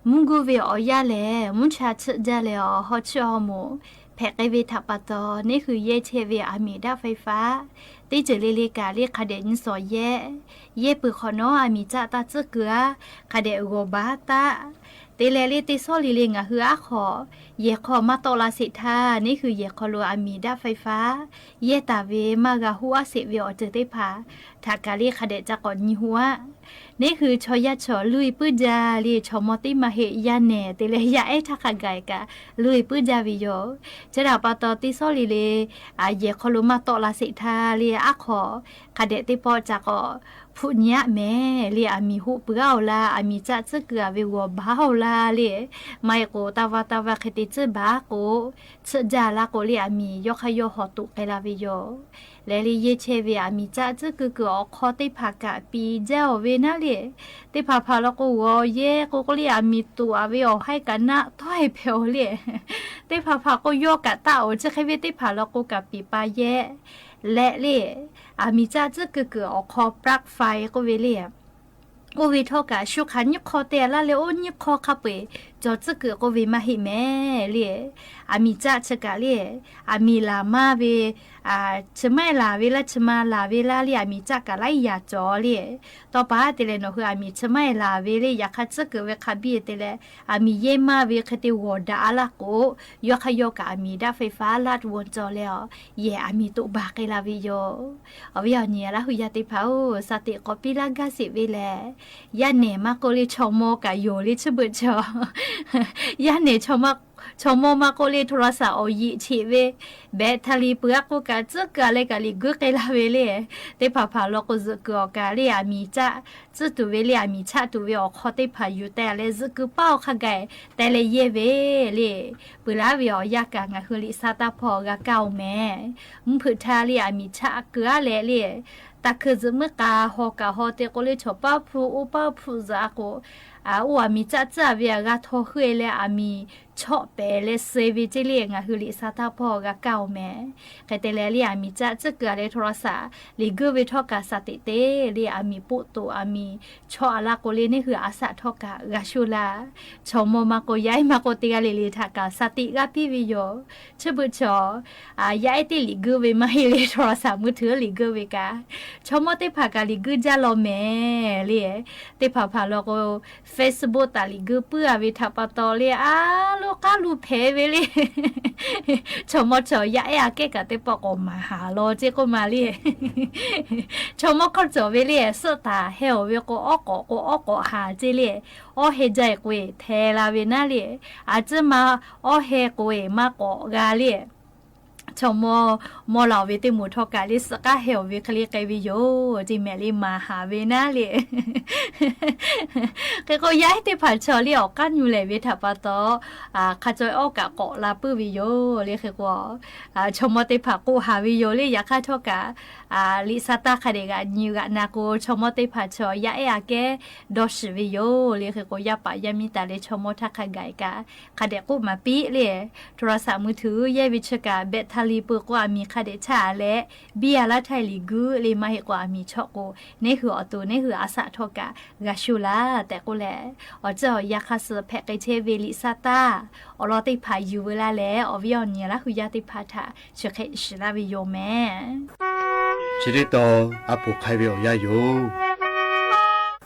mvuhˇ guˇ ve awˬ yanˇ lehˬ mvuhˇ cha chiˆ jaˇ leh awˬ haw chiˆ haw moˍ hpehꞈ k'ai ve htaꞈ pa taw, neˇ hui yehˇ chehˇ ve aˬ miˍ ไฟฟ้า teˇ ceuˬ le le kaꞈ liˇ hk'a dehꞈ nyi sawˍ yehˇ. Yehˇ peuˬ hk'awꞈ nawˉ aˬ miˍ caˆ taˇ tcuhˉ keu-aˉ, hk'a dehꞈ g'awˬ baˬ taˆ. Te leh liˇ teˇ sawˉ le le ngaˬ hui aˉ hk'aw yehˬ hk'aw maˇ tawˆ la sheˍ htaˇ, neˇ hui yehˬ hk'aw lo aˬ miˍ ไฟฟ้า yehˇ taˍ ve maˇ g'a hoˆ aˉ sheˍ ve awˬ ceuˬ teˇ hpaˍ htaꞈ kaꞈ liˇ hk'a dehꞈ ca k'awꞈ nyi hoˆ aˉ. Neˇ hui chaw yaˇ chaw luˇ e puiˉ jaˇ liˇ chaw mawˇ teˇ maˇ heˆ yaˇ nehˬ te leh yaˇ ehˉ htaˇ hk'a gaˬ kaꞈ luˇ e puiˉ jaˇ ve yoˬ. Chi htaꞈ pa taw teˇ sawˉ le le yehˬ hk'aw lo maˇ tawˆ la sheˍ htaˇ liˇ aˉ hk'aw hk'a dehꞈ teˇ pawˆ ca k'awꞈ hpuˆ nyi aˆ mehˍ le. Aˬ miˍ hoˆ peuˬ-aˬ laˇ, aˬ miˍ caˆ tcuhˉ kuiˬ-a ve g'awˬ baˬ-oˬ laˇ le. Maˇ heˆ k'o, taˇ vaˇ taˇ vaˇ hk'e te tcuhˉ baˬ k'o, tsuhꞈ jaˇ laˇ k'o le, aˬ miˍ yawˇ hk'aˇ yawˇ hawˍ toꞈ k'ai la ve yoˬ. Leh le yehˇ chehˇ ve aˬ miˍ caˆ tcuhˉ kuiˬ kuiˬ awˬ hk'aw teˇ hpaˍ kaꞈ piˍ jaˇ-oˬ ve naˉ le. Teˇ hpaˍ hpaˍ law k'o, g'awˬ yehˇ k'o k'oˆ le, aˬ miˍ toꞈ-a ve awˬ haiˉ kaꞈ naˆ tawˆ-e hpehꞈ-oˬ le. Teˇ hpaˍ hpaˍ k'o yawˇ kaꞈ taˆ-oˬ, chi hk'e ve teˇ hpaˍ law k'o kaꞈ piˍ pa yehˇ leh le, aˬ miˍ caˆ tcuhˉ kuiˬ kuiˬ awˬ hk'aw pluck file k'oˆ ve le. Oˇ ve htawˇ kaꞈ shu hk'aˬ nyiˇ hk'aw te-a laˇ leh, oˇ nyiˇ hk'aw hk'a peu-eˬ cawˬ tcuhˉ kuiˬ k'oˆ ve maˇ heˆ mehˍ le. Aˬ miˍ caˆ chi kaꞈ le, aˬ miˍ laˬ maˇ ve, chi maˇ-e laˬ ve laˇ, chi ma laˬ ve laˇ le, aˬ miˍ caˆ kaꞈ laiˉ yaꞈ cawˬ le. Tawˇ pa te leh nawˬ hui aˬ miˍ chi maˇ-e laˬ ve le, yaꞈ hk'aˇ tcuhˉ kuiˬ ve hk'a biˇ te leh, aˬ miˍ yehˇ maˇ ve hk'e te g'awˬ daꞈ-a laˇ k'o, yawˇ hk'aˇ yawˇ kaꞈ aˬ miˍ daꞈ fei faˉ laˇ won cawˬ leh, aˬ, yehˬ aˬ miˍ toꞈ baˬ k'ai la ve yoˬ. Awˬ viˉ awˬ nyi Laˇ hu yaˇ teˇ hpaˍ-oˬ, shaˍ tiꞈ k'awꞈ piˇ laˇ gaˇ sheˍ ve lehˬ, yaˇ nehˬ maˇ k'oˆ le chaw mawˇ kaꞈ yoˬ le, chi beuꞈ chaw, yaˇ nehˬ chaw mawˇ maˇ k'oˆ le โทรศัพท์ awˬ yiꞈ cheꞈ ve, battery peuˬ-a k'o kaꞈ tcuhˉ kuiˬ-a leh kaꞈ liꞈ guiˇ k'ai la ve le. Teˇ hpaˍ hpaˍ law k'o zuhꞈ kuiˬ awˬ kaꞈ le, aˬ miˍ caˆ tcuhˉ tuˬ ve le, aˬ miˍ chaˆ tuˬ ve awˬ hk'aw teˇ hpaˍ yuˬ teh leh zuhꞈ kuiˬ paˇ awˬ hk'a gaˬ teh leh yehˇ ve le. Peuˬ laˇ ve awˬ yanˇ kaꞈ ngaˬ hui liꞈ sa taˇ hpawˇ g'a kaˇ-oˬ mehˍ. Mvuhˇ hpeuꞈ htaˇ le aˬ miˍ chaˆ keu-a leh le, taˇ hkui zuhꞈ meuˇ k'a haw kaꞈ haw te k'o le, chaw paˇ hpu oˇ paˇ hpu zuhꞈ-a k'o, oˇ aˬ miˍ caˆ tcuhˉ-a ve aꞈ g'a htaw heuˆ-e leh aˬ miˍ chawˆ pehˍ leh suh ve ceˇ le, ngaˬ hui liꞈ sa taˇ hpawˇ g'a kaˇ-oˬ mehˍ. Hk'e te leh le aˬ miˍ caˆ tcuhˉ kuiˬ-a leh โทรศัพท์ liꞈ guiˇ ve htawˇ kaꞈ shaˍ tiꞈ te le, aˬ miˍ poˆ toꞈ aˬ miˍ chawˆ-a laˇ k'o le, neˇ hui aˬ saꞈ htawˇ kaꞈ g'a shoˇ laˇ. Chaw mawˇ maˇ k'o yaˇ ehˉ maˇ k'o teˇ g'aˇ le le htaꞈ kaꞈ shaˍ tiꞈ g'aˇ piˇ ve yoˬ. Chi beuꞈ chaw, yaˇ ehˉ teˇ liꞈ guiˇ ve maˇ heˆ le, โทรศัพท์ มือถือ liꞈ guiˇ ve kaꞈ, chaw mawˇ teˇ hpaˍ kaꞈ liꞈ guiˇ jaˇ law mehˍ le. Teˇ hpaˍ hpaˍ law k'o, Facebook htaꞈ liꞈ guiˇ puiˉ-a ve htaꞈ pa taw le, a loˇ k'aˉ luˬ hpehꞈ ve le. Chaw mawˇ chaw yaˇ ehˉ aꞈ kehˉ kaꞈ teˇ pawˆ k'awꞈ maˍ haˍ law ceˇ k'oˆ ma le. Chaw mawˇ hkawˇ cawˬ ve le, suhˆ taˍ heh-oˬ ve k'o, awˉ k'awꞈ k'o awˉ k'awꞈ haˍ ceˇ le. Awˉ heh jaˇ-e k'o-e hteh la ve naˉ le. A ciˉ ma awˉ heh k'o-e maˇ k'awꞈ g'a le. Chaw mawˇ mawˇ la-oˬ ve teˇ moˍ htawˇ kaꞈ le, suhˆ k'aˉ heh-oˬ ve hk'e le k'ai ve yoˬ ceˇ mehˍ le, maˍ haˍ ve naˉ le. Hk'e k'o yaˇ ehˉ teˇ hpaˍ chaw le awˬ k'aˉ nyu lehˬ ve htaꞈ pa taw, hk'a caw awˉ kaꞈ k'awꞈ la puiˉ ve yoˬ le. Hk'e k'o, chaw mawˇ teˇ hpaˍ k'oˆ haˍ ve yoˬ le. Yaꞈ hk'aˇ htawˇ kaꞈ, liꞈ sa taˇ hk'a dehꞈ g'aꞈ nyi g'aꞈ na k'o, chaw mawˇ teˇ hpaˍ chaw yaˇ ehˉ aꞈ kehˉ dawˇ shiˍ ve yoˬ le. Hk'e k'o yaˇ paˍ yaˇ miˇ taˍ leh chaw mawˇ htaˇ hk'a gaˬ kaꞈ hk'a dehꞈ k'oˆ maˍ piˇ le. โทรศัพท์ มือถือ yehˇ ve chi kaꞈ แบตเตอรี่ peuˬ k'o aˬ miˍ hk'a dehꞈ chaˇ-a leh, biˇ-a laˇ htaˇ liꞈ guiˇ le, maˇ heˆ k'o aˬ miˍ chawˆ k'o, neˇ hui awˬ to neˇ hui aˬ saꞈ htawˇ kaꞈ g'a shoˇ laˇ tehꞈ k'oˆ leh, awˬ ceuˬ awˬ yanˇ hk'a suh hpehꞈ k'ai chehˇ ve liꞈ sa taˇ awˬ lawn teˇ hpaˍ yuˬ veu laˇ leh, awˬ viˉ awˬ nyi Laˇ hu yaˇ teˇ hpaˍ htaꞈ chi hk'e shiˍ laˇ ve yoˬ mehˍ. Chi teˇ tawn a poˍ hk'ai ve awˬ yanˇ yoˬ.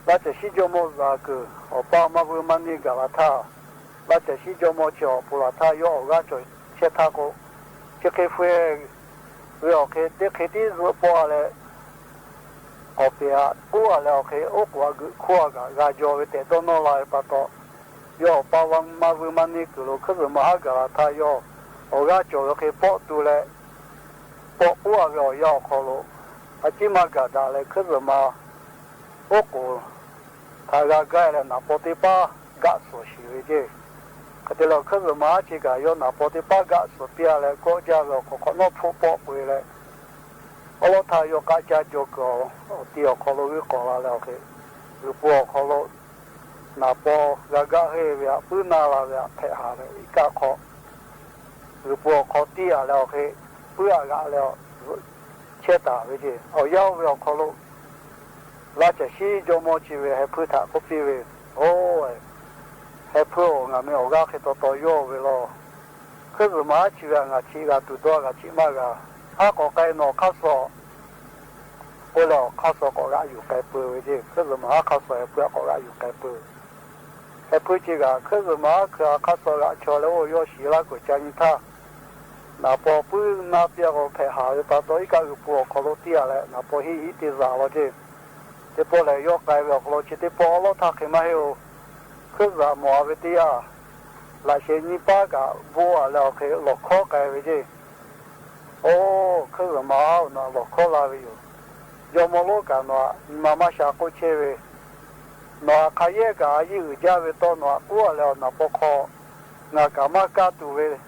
Laˇ caˬ shiˉ jawˇ mawˇ zuhꞈ kuiˬ awˬ pa maˇ vuiˇ maˇ neˇ gaˬ la htaˇ, laˇ caˬ shiˉ jawˇ mawˇ chi awˬ pon laˬ htaˇ yawˇ awˬ g'aˇ cawˬ chehˇ htaˇ k'o, chi hk'e hpu-e ve awˬ hk'e teˇ hk'e tiˉ zuhˆ pawˆ-a leh, k'awꞈ peˍ haꞈ k'oˆ-a leh awˬ hk'e oˉ k'oˍ a geuꞈ hkoˇ-a kaꞈ g'a jaw ve tehꞈ dawˇ nawˇ la ve pa taw, yawˇ awˬ pa maˇ vuiˇ maˇ neˇ kuiˬ lo hkuiˉ zuhꞈ maˬ haˉ gaˬ la htaˇ yawˇ awˬ g'aˇ cawˬ ve hk'e pawˆ tu leh, pawˆ k'oˆ-a ve awˬ yanˇ awˬ hk'aw lo a ciˉ maˇ gaˬ daꞈ leh hkuiˉ zuhꞈ maˬ oˉ k'oˍ htaꞈ g'a gaˇ leh naˍ paw teˇ paˉ gaˆ suhˍ shiˍ ve ceˇ. Hk'e te leh hkuiˉ zuhꞈ maˬ haˉ chi kaꞈ yawˇ naˍ paw teˇ paˉ gaˆ suhˍ piˇ-a leh kawˆ jaˇ ve awˬ hk'aw hk'awꞈ nawˉ hpfuhˆ pawˆ peu-e leh, awˉ lawˉ htaˇ yawˇ k'aˆ caˇ jaw kuiˬ awˬ ti awˬ hk'aw lo g'uiˇ k'awꞈ la leh awˬ hk'e, g'uiˬ po awˬ hk'aw lo naˍ paw g'a gaˆ heˇ ve htaꞈ puiˉ na la ve htaꞈ hpehꞈ haˍ leh iˉ kaˆ hk'aw g'uiˬ po awˬ hk'aw tiˇ-a leh awˬ hk'e, puiˉ-a g'aꞈ leh chehˇ taˍ ve ceˇ. Awˬ yanˇ oˇ ve awˬ hk'aw lo laˇ caˬ shiˉ jawˇ mawˇ chi ve heh hpuiˇ htaꞈ k'oˆ piˇ ve, Oˬ, heh hpuiˇ-oˬ, ngaˬ meh awˬ g'aˇ hk'e taw taw yawˇ ve law. Hkuiˉ zuhꞈ maˬ haˉ chi ve htaꞈ ngaˬ chi g'a tuˬ dawˇ g'a chiˇ maˇ g'a. Haˉ k'awꞈ k'ai nawˬ hk'aˇ suh k'oˆ leh awˬ hk'aˇ suh k'awꞈ g'aꞈ yuˬ k'ai peuˬ ve ceˇ. Hkuiˉ zuhꞈ maˬ haˉ hk'aˇ suh heh hpuiˇ htaꞈ k'awꞈ g'aꞈ yuˬ k'ai peuˬ. Heh hpuiˇ chi kaꞈ hkuiˉ zuhꞈ maˬ haˉ hkui a hk'aˇ suh g'aꞈ chaw leh oˇ yawˇ shiˍ laˇ kuiˬ ca nyi htaˇ, naˍ paw puiˉ na piˇ-a k'o hpehꞈ haˍ ve pa taw iˉ kaˆ g'uiˬ po awˬ hk'aw lo tiˇ-a leh naˍ paw hiˆ hiˆ te zaꞈ law ceˇ. Teˇ pawˆ lehˬ yawˇ k'ai ve awˬ hk'aw lo chi teˇ pawˆ awˉ lawˉ htaˇ hk'e maˇ heˆ-oˬ. Hkuiˉ zuhꞈ mawˬ-a ve teˇ yanˇ, laꞈ sheh nyiˇ paˉ kaꞈ bvuhˆ-a leh awˬ hk'e lawˬ hkawˉ k'ai ve ceˇ. Oˬ, hkuiˉ zuhꞈ maˬ haˉ awˬ na lawˬ hkawˉ la ve yoˬ. Jawˇmawˇ lonˉ kaꞈ nawˬ htaꞈ nyi ma maˇ sha k'oˆ chehˇ ve, nawˬ htaꞈ hk'a yehˇ kaꞈ a yiˇ uiˍ jaˇ ve tawˇ nawˬ htaꞈ k'oˆ a leh, awˬ naˍ paw hk'aw ngaˬ kaꞈ maˇ kaˇ tuˬ ve,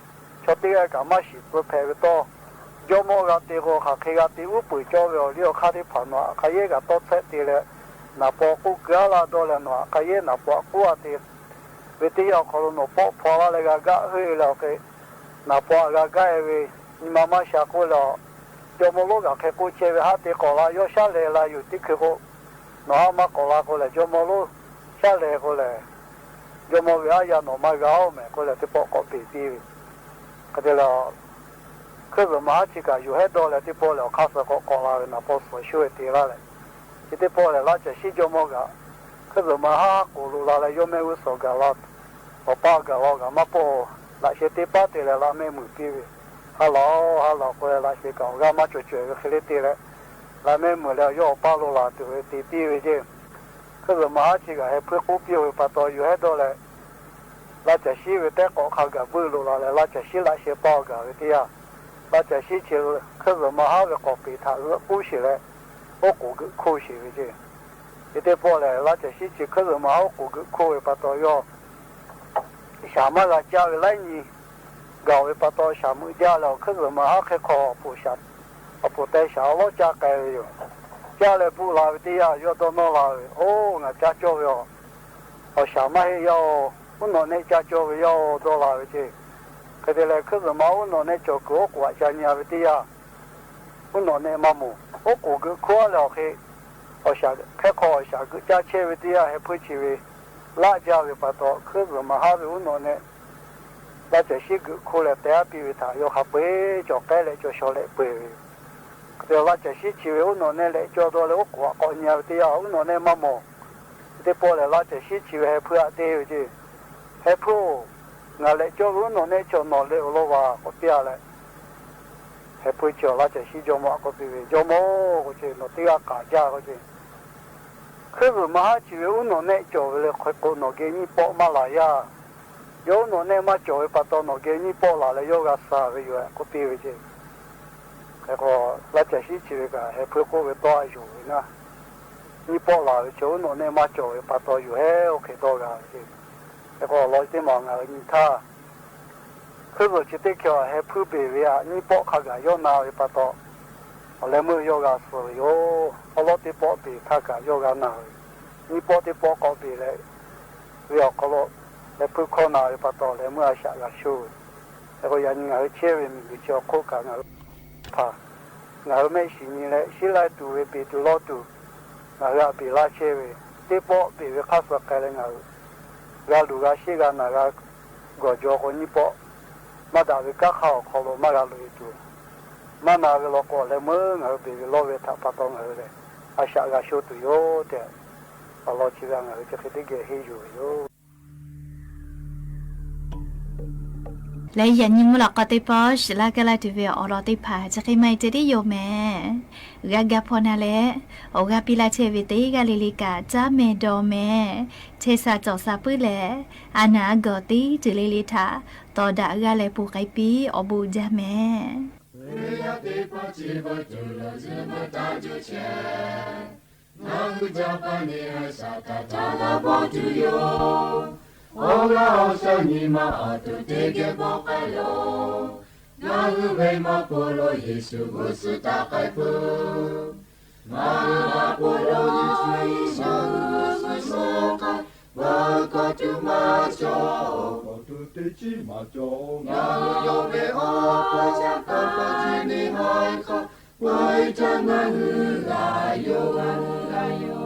chaw teˇ g'aˇ kaꞈ maˇ shiˍ tcuh hpehꞈ ve tawˇ, jawˇmawˇ g'a te k'o hk'aˬ hk'e g'a te uˉ peunˍ cawˇ ve awˬ liˇ awˬ hk'aˇ teˇ hpaˍ nawˬ htaꞈ hk'a yehˇ kaꞈ tawˇ tsuhˇ te leh, naˍ paw k'oˆ keu a laˇ dawˇ leh nawˬ htaꞈ hk'a yehˇ naˍ paw htaꞈ k'oˆ a te ve teˇ yanˇ awˬ hk'aw lo nawˬ pawˆ hpaw laˇ leh g'a gaˆ heuˆ e leh awˬ hk'e, naˍ paw htaꞈ g'a gaˆ e ve, nyi ma maˇ sha k'oˆ leh, jawˇmawˇ lonˉ kaꞈ hk'e k'oˆ chehˇ ve, haˉ te k'awꞈ la, yawˇ shaˉ lehˬ la yuˬ teˇ hkui k'o, nawˬ haˉ maˇ k'awꞈ la k'o lehˬ, jawˇmawˇ lonˉ shaˉ lehˬ k'o lehˬ, jawˇmawˇ ve aˉ yaˇ nawˬ maˇ g'a oˬ mehˍ k'oˆ leh teˇ pawˆ k'awꞈ peꞈ piˇ ve. Hk'e te leh, hkuiˉ zuhꞈ ma haˉ chi kaꞈ yuˬ hehˉ dawˇ leh teˇ pawˆ lehˬ, awˬ hk'aˇ suh k'awꞈ k'awꞈ la ve naˍ paw suhˍ shuˉ ve te laˇ leh, chi teˇ pawˆ lehˬ, laˇ caˬ shiˉ jawˇmawˇ kaꞈ hkuiˉ zuhꞈ ma haˉ k'oˍ loꞈ la leh, yawˇ mehˆ g'uˇ suhˍ gaˬ la, awˬ paˇ gaˬ la kaꞈ maˇ pawˆ, laꞈ sheh teˇ paˉ te leh laꞈ mehˆ muiˬ piˇ ve, Ha lawˬ, ha lawˬ k'oˆ leh laꞈ sheh kaꞈ awˬ g'aˇ maˇ cawˬ cawehˬ ve hk'e le te leh, laꞈ mehˆ muiˬ leh yawˇ awˬ paˇ lo laˬ tuˬ ve te piˇ ve ceˇ. Hkuiˉ zuhꞈ ma haˉ chi kaꞈ heh hpuiˇ k'oˆ piˇ ve pa taw yuˬ hehˉ dawˇ leh, laˇ caˬ shiˉ ve tehˉ k'awꞈ hk'a gaˬ buiˇ loꞈ la leh, laˇ caˬ shiˉ laꞈ sheh paˇ awˬ gaˬ ve teˇ yanˇ, laˇ caˬ shiˉ chi hkuiˉ zuhꞈ ma haˉ ve k'awˍ peˍ htaꞈ zuhꞈ k'uˉ sheˍ leh, oˉ k'oˍ geuꞈ hkoˇ sheˍ ve ceˇ. Chi teˇ pawˆ lehˬ, laˇ caˬ shiˉ chi hkuiˉ zuhꞈ ma haˉ oˉ k'oˍ geuꞈ hkoˇ ve pa taw yawˇ shaˍ maˇ g'a caˇ ve laiˉ nyi gaˬ ve pa taw, shaˍ meuꞈ jaˇ leh awˬ hkuiˉ zuhꞈ ma haˉ hk'e hk'aw awˬ poˍ teh shaˍ awˉ lawˉ caˇ k'ai ve yoˬ. Caˇ leh bvuhꞈ la ve teˇ yanˇ, yawˇ dawˇ nawˇ la ve, Oˇ, ngaˬ caˇ cawˇ ve yoˬ. Awˬ shaˍ maˇ heˆ yaˇ-oˬ, uˉ nawꞈ nehˆ caˇ cawˇ ve yaˇ-oˬ, dawˇ la ve ceˇ. Hk'e te leh hkuiˉ zuhꞈ ma uˉ nawꞈ nehˆ cawˬ kuiˬ oˉ k'oˍ aꞈ ca nyi a ve teˇ yanˇ, uˉ nawꞈ nehˆ maˇ mawˬ, oˉ k'oˍ geuꞈ hkoˇ a leh awˬ hk'e, awˬ shaˍ hk'e hk'aw awˬ shaˍ geuꞈ caˇ chehˇ ve teˇ yanˇ, heh hpuiˇ chi ve laˆ jaˇ ve pa taw, hkuiˉ zuhꞈ ma haˉ ve uˉ nawꞈ nehˆ laˇ caˬ shiˉ geuꞈ hkoˇ leh teh aˉ piˇ ve htaꞈ yawˇ hk'a peu-eˬ cawˬ k'ehˉ leh cawˬ shaw leh peu-eˬ ve yoˬ. Hk'e te laˇ caˬ shiˉ chi ve uˉ nawꞈ nehˆ lehꞈ cawˇ dawˇ leh oˉ k'oˍ aꞈ k'awꞈ nyi a ve teˇ yanˇ, uˉ nawꞈ nehˆ maˇ mawˬ. Chi teˇ pawˆ lehˬ, laˇ caˬ shiˉ chi ve heh hpuiˇ aꞈ te ve ceˇ. Heh hpuiˇ-oˬ, ngaˬ lehꞈ cawˇ ve uˉ nawꞈ nehˆ chi nawˬ leh awˬ lawn vaˬ k'awꞈ piˇ a leh, heh hpuiˇ chi awˬ laˇ caˬ shiˉ jawˇmawˇ aꞈ k'oˆ piˇ ve, Jawˇmawˇ-oˬ, k'oˆ ce, nawˬ teˇ g'aˇ k'aˍ jaˇ k'oˆ ce. Hkuiˉ zuhꞈ ma haˉ chi ve uˉ nawꞈ nehˆ cawˬ ve le hk'e k'o, nawˬ geh nyiˇ pawˆ maˇ laˬ yaˇ. Yawˇ uˉ nawꞈ nehˆ maˇ cawˬ ve pa taw, nawˬ geh nyiˇ pawˆ laˬ leh yawˇ g'a suh ve yoˬ-ehˍ k'oˆ piˇ ve ceˇ. Hk'e k'o, laˇ caˬ shiˉ chi ve kaꞈ heh hpuiˇ k'oˆ ve tawˇ a yuˬ ve naˇ, nyiˇ pawˆ laˬ ve chi uˉ nawꞈ nehˆ maˇ cawˬ ve pa taw yoˬ-ehˍ, oˇ hk'e dawˇ g'a ve ceˇ. Hk'e k'o, awˬ lawn teˇ maˬ ngaˬ hui nyi htaˇ, hkuiˉ zuhꞈ chi teˇ hkeh heh hpuiˇ beˬ ve htaꞈ nyiˇ pawˆ hk'a gaˬ yawˇ na ve pa taw, awˬ leh meuˇ yawˇ g'a suh ve yoˬ. Awˉ lawˉ teˇ pawˆ beˬ htaˇ kaꞈ yawˇ g'a na ve, nyiˇ pawˆ teˇ pawˆ k'awꞈ beˬ leh ve awˬ hk'aw lo, heh hpuiˇ hkawˇ na ve pa taw, awˬ leh meuˇ a shaꞈ g'a sho ve. Hk'e k'o, yaꞈ nyi ngaˬ hui chehˇ ve miˬguiˬ chi awˬ hk'oˆ kaꞈ ngaˬ hui htaꞈ ngaˬ hui mehˆ shiˍ nyi leh, shiˉ laiˉ tuˬ ve beˬ tuˬ lawˇ tuˬ, ngaˬ hui htaꞈ beˬ laˇ chehˇ ve, teˇ pawˆ beˬ ve hk'aˇ suh k'ai leh ngaˬ hui g'a luˬ g'a sheˆ g'a naˬ g'a gawˬ jaw k'o, nyiˇ pawˆ maˇ daꞈ ve kanˉ hk'aˇ awˬ hk'aw lo maˇ g'a loꞈ e tuˬ, maˇ na ve law k'o, awˬ leh meuˇ ngaˬ hui beˬ ve lawˇ ve htaꞈ pa taw ngaˬ hui lehˬ, a shaꞈ g'a sho tuˬ yoˬ tehꞈ, awˬ lawn chi ve ngaˬ hui chi hk'e teˇ geh henˇ yuˬ ve yoˬ. Leh yaꞈ nyi mvuhˇ lawꞈ k'aw teˇ pawˆ shiˍ laˇ kaˇ laˇ tuˬ ve awˬ lawn teˇ hpaˍ chi hk'e maˇ heˆ ceh tiˉ yoˬ mehˍ. G'a ga hpaw na leh, awˬ g'aˇ piˇ laˇ chehˇ ve teˇ g'aˇ le le kaꞈ caˉ meh dawˬ meh, chehˇ sha cawˬ sha puiˉ leh, a naˬ a gawˬ teˇ ceuˬ le le htaꞈ tawˍ daꞈ g'a leh ponˬ k'ai piˇ awˬ bon jaˇ mehˍ. Hkriꞈ yaˇ teˇ hpaˍ chi beuꞈ tuˬ lawˬ zuhꞈ meuˇ taˇ juˇ chehˇ. Ngaˬ hui jaˇ paˇ neˇ a shaꞈ htaꞈ caˇ laˇ bawˆ tuˬ yoˬ. Awˬ g'aˇ awˬ shaˉ nyi ma awˬ to teˇ geh bawˆ k'ai loˬ. Ngaˬ hui ve maˇ po lo Yeˍsuˆ g'uˇ suhˍ taˇ k'ai peuˬ. Ngaˬ hui maˇ po lo Yeˍsuˆ g'uˇ suhˍ k'ai, peuˬ kawꞈ tuˬ maˇ cawˬ, kawꞈ tuˬ teˇ ciˉ maˇ cawˬ. Ngaˬ hui yawˇ ve awˬ pa ca kaˇ pa ce neˇ haiˬ hk'a peu-eˬ htaꞈ ngaˬ hui g'a yoˬ, g'a yoˬ.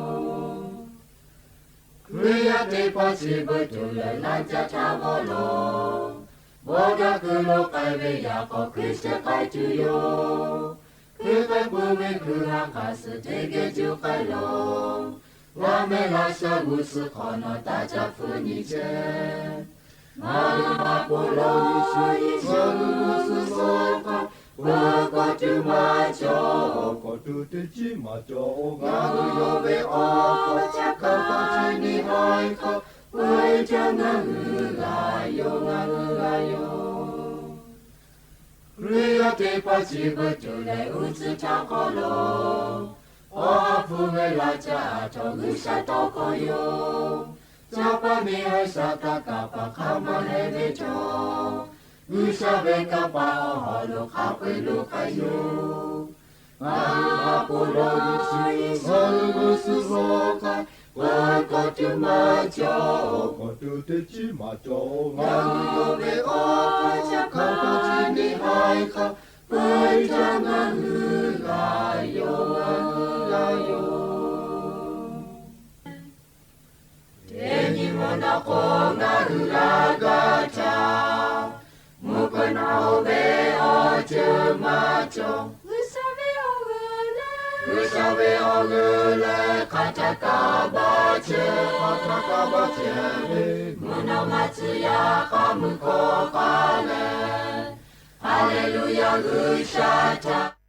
Hkriꞈ yaˇ teˇ hpaˍ chi beuꞈ tuˬ lehˬ, laˇ jaˇ htaˇ g'awˇ loˬ. Bon daꞈ kuiˬ lo k'ai ve yaꞈ k'aw Hkriꞈ chi k'ai tuˬ yoˬ. Hkriꞈ k'ai peuˬ ve hkui ha hk'aˬ suhˍ teˇ geh juˇ k'ai loˬ. Laˇ mehˆ laˇ shaˉ g'uˇ suhˍ hk'awꞈ nawˬ taˇ caˇ hpfuhˇ nyi chehˇ. Ngaˬ hui maˇ po lo Yeˍsuˆ, Yeˍsuˆ g'uˇ suhˍ suhˍ hk'a peu-eˬ kawꞈ tuˬ maˇ cawˬ, kawꞈ tuˬ teˇ ciˉ maˇ cawˬ. Ngaˬ hui yawˇ ve awˬ pa ca kaˇ pa ce neˇ haiˬ hk'a peu-eˬ htaꞈ ngaˬ hui g'a yoˬ, ngaˬ hui g'a yoˬ. Hkriꞈ yaˇ teˇ hpaˍ chi beuꞈ tuˬ lehˬ, uˉ tcuhˇ htaˇ hk'aw loˬ. Awˬ ha hpu ve laꞈ ca aˬ htoꞈ G'uiˬsha tawˇ hkawˇ yoˬ. Caˇ paˇ neˇ haiˬ Saˍtanˍ kaˍ paˍ hk'a maˇ heˆ ve cawˬ. G'uiˬsha ve kanˇ paˍ awˬ hawˬ lo hk'a peu-eˬ lo k'ai yoˬ. Ngaˬ hui a po lo Yeˍsuˆ, ngaˬ hui g'uˇ suhˍ lo k'ai, k'oˆ ve k'awꞈ tuˬ maˇ cawˬ, k'awꞈ tuˬ teˇ ciˉ maˇ cawˬ. Ngaˬ hui yonˍ ve awˬ hk'aˇ ca hk'a taˇ chi neˇ haiˬ hk'a peu-eˬ ca ngaˬ hui g'a yoˬ, g'a yoˬ. Teˇ nyi mvuhˇ naw k'o, ngaˬ hui g'a gaˇ htaˇ, mvuhˇ hpeuꞈ nawˬ ve awˬ ceuˬ maˇ cawˬ. G'uiˬsha ve awˬ g'euˆ leh, G'uiˬsha ve awˬ g'euˆ leh hk'a htaꞈ kaˇ baˆ chehˇ, hk'a htaꞈ kaˇ baˆ chehˇ ve, mvuhˇ naw ma tcuh yaˇ k'a mui hkawˇ k'ai leh, Haˍleˍluˍyaˍ G'uiˬsha htaꞈ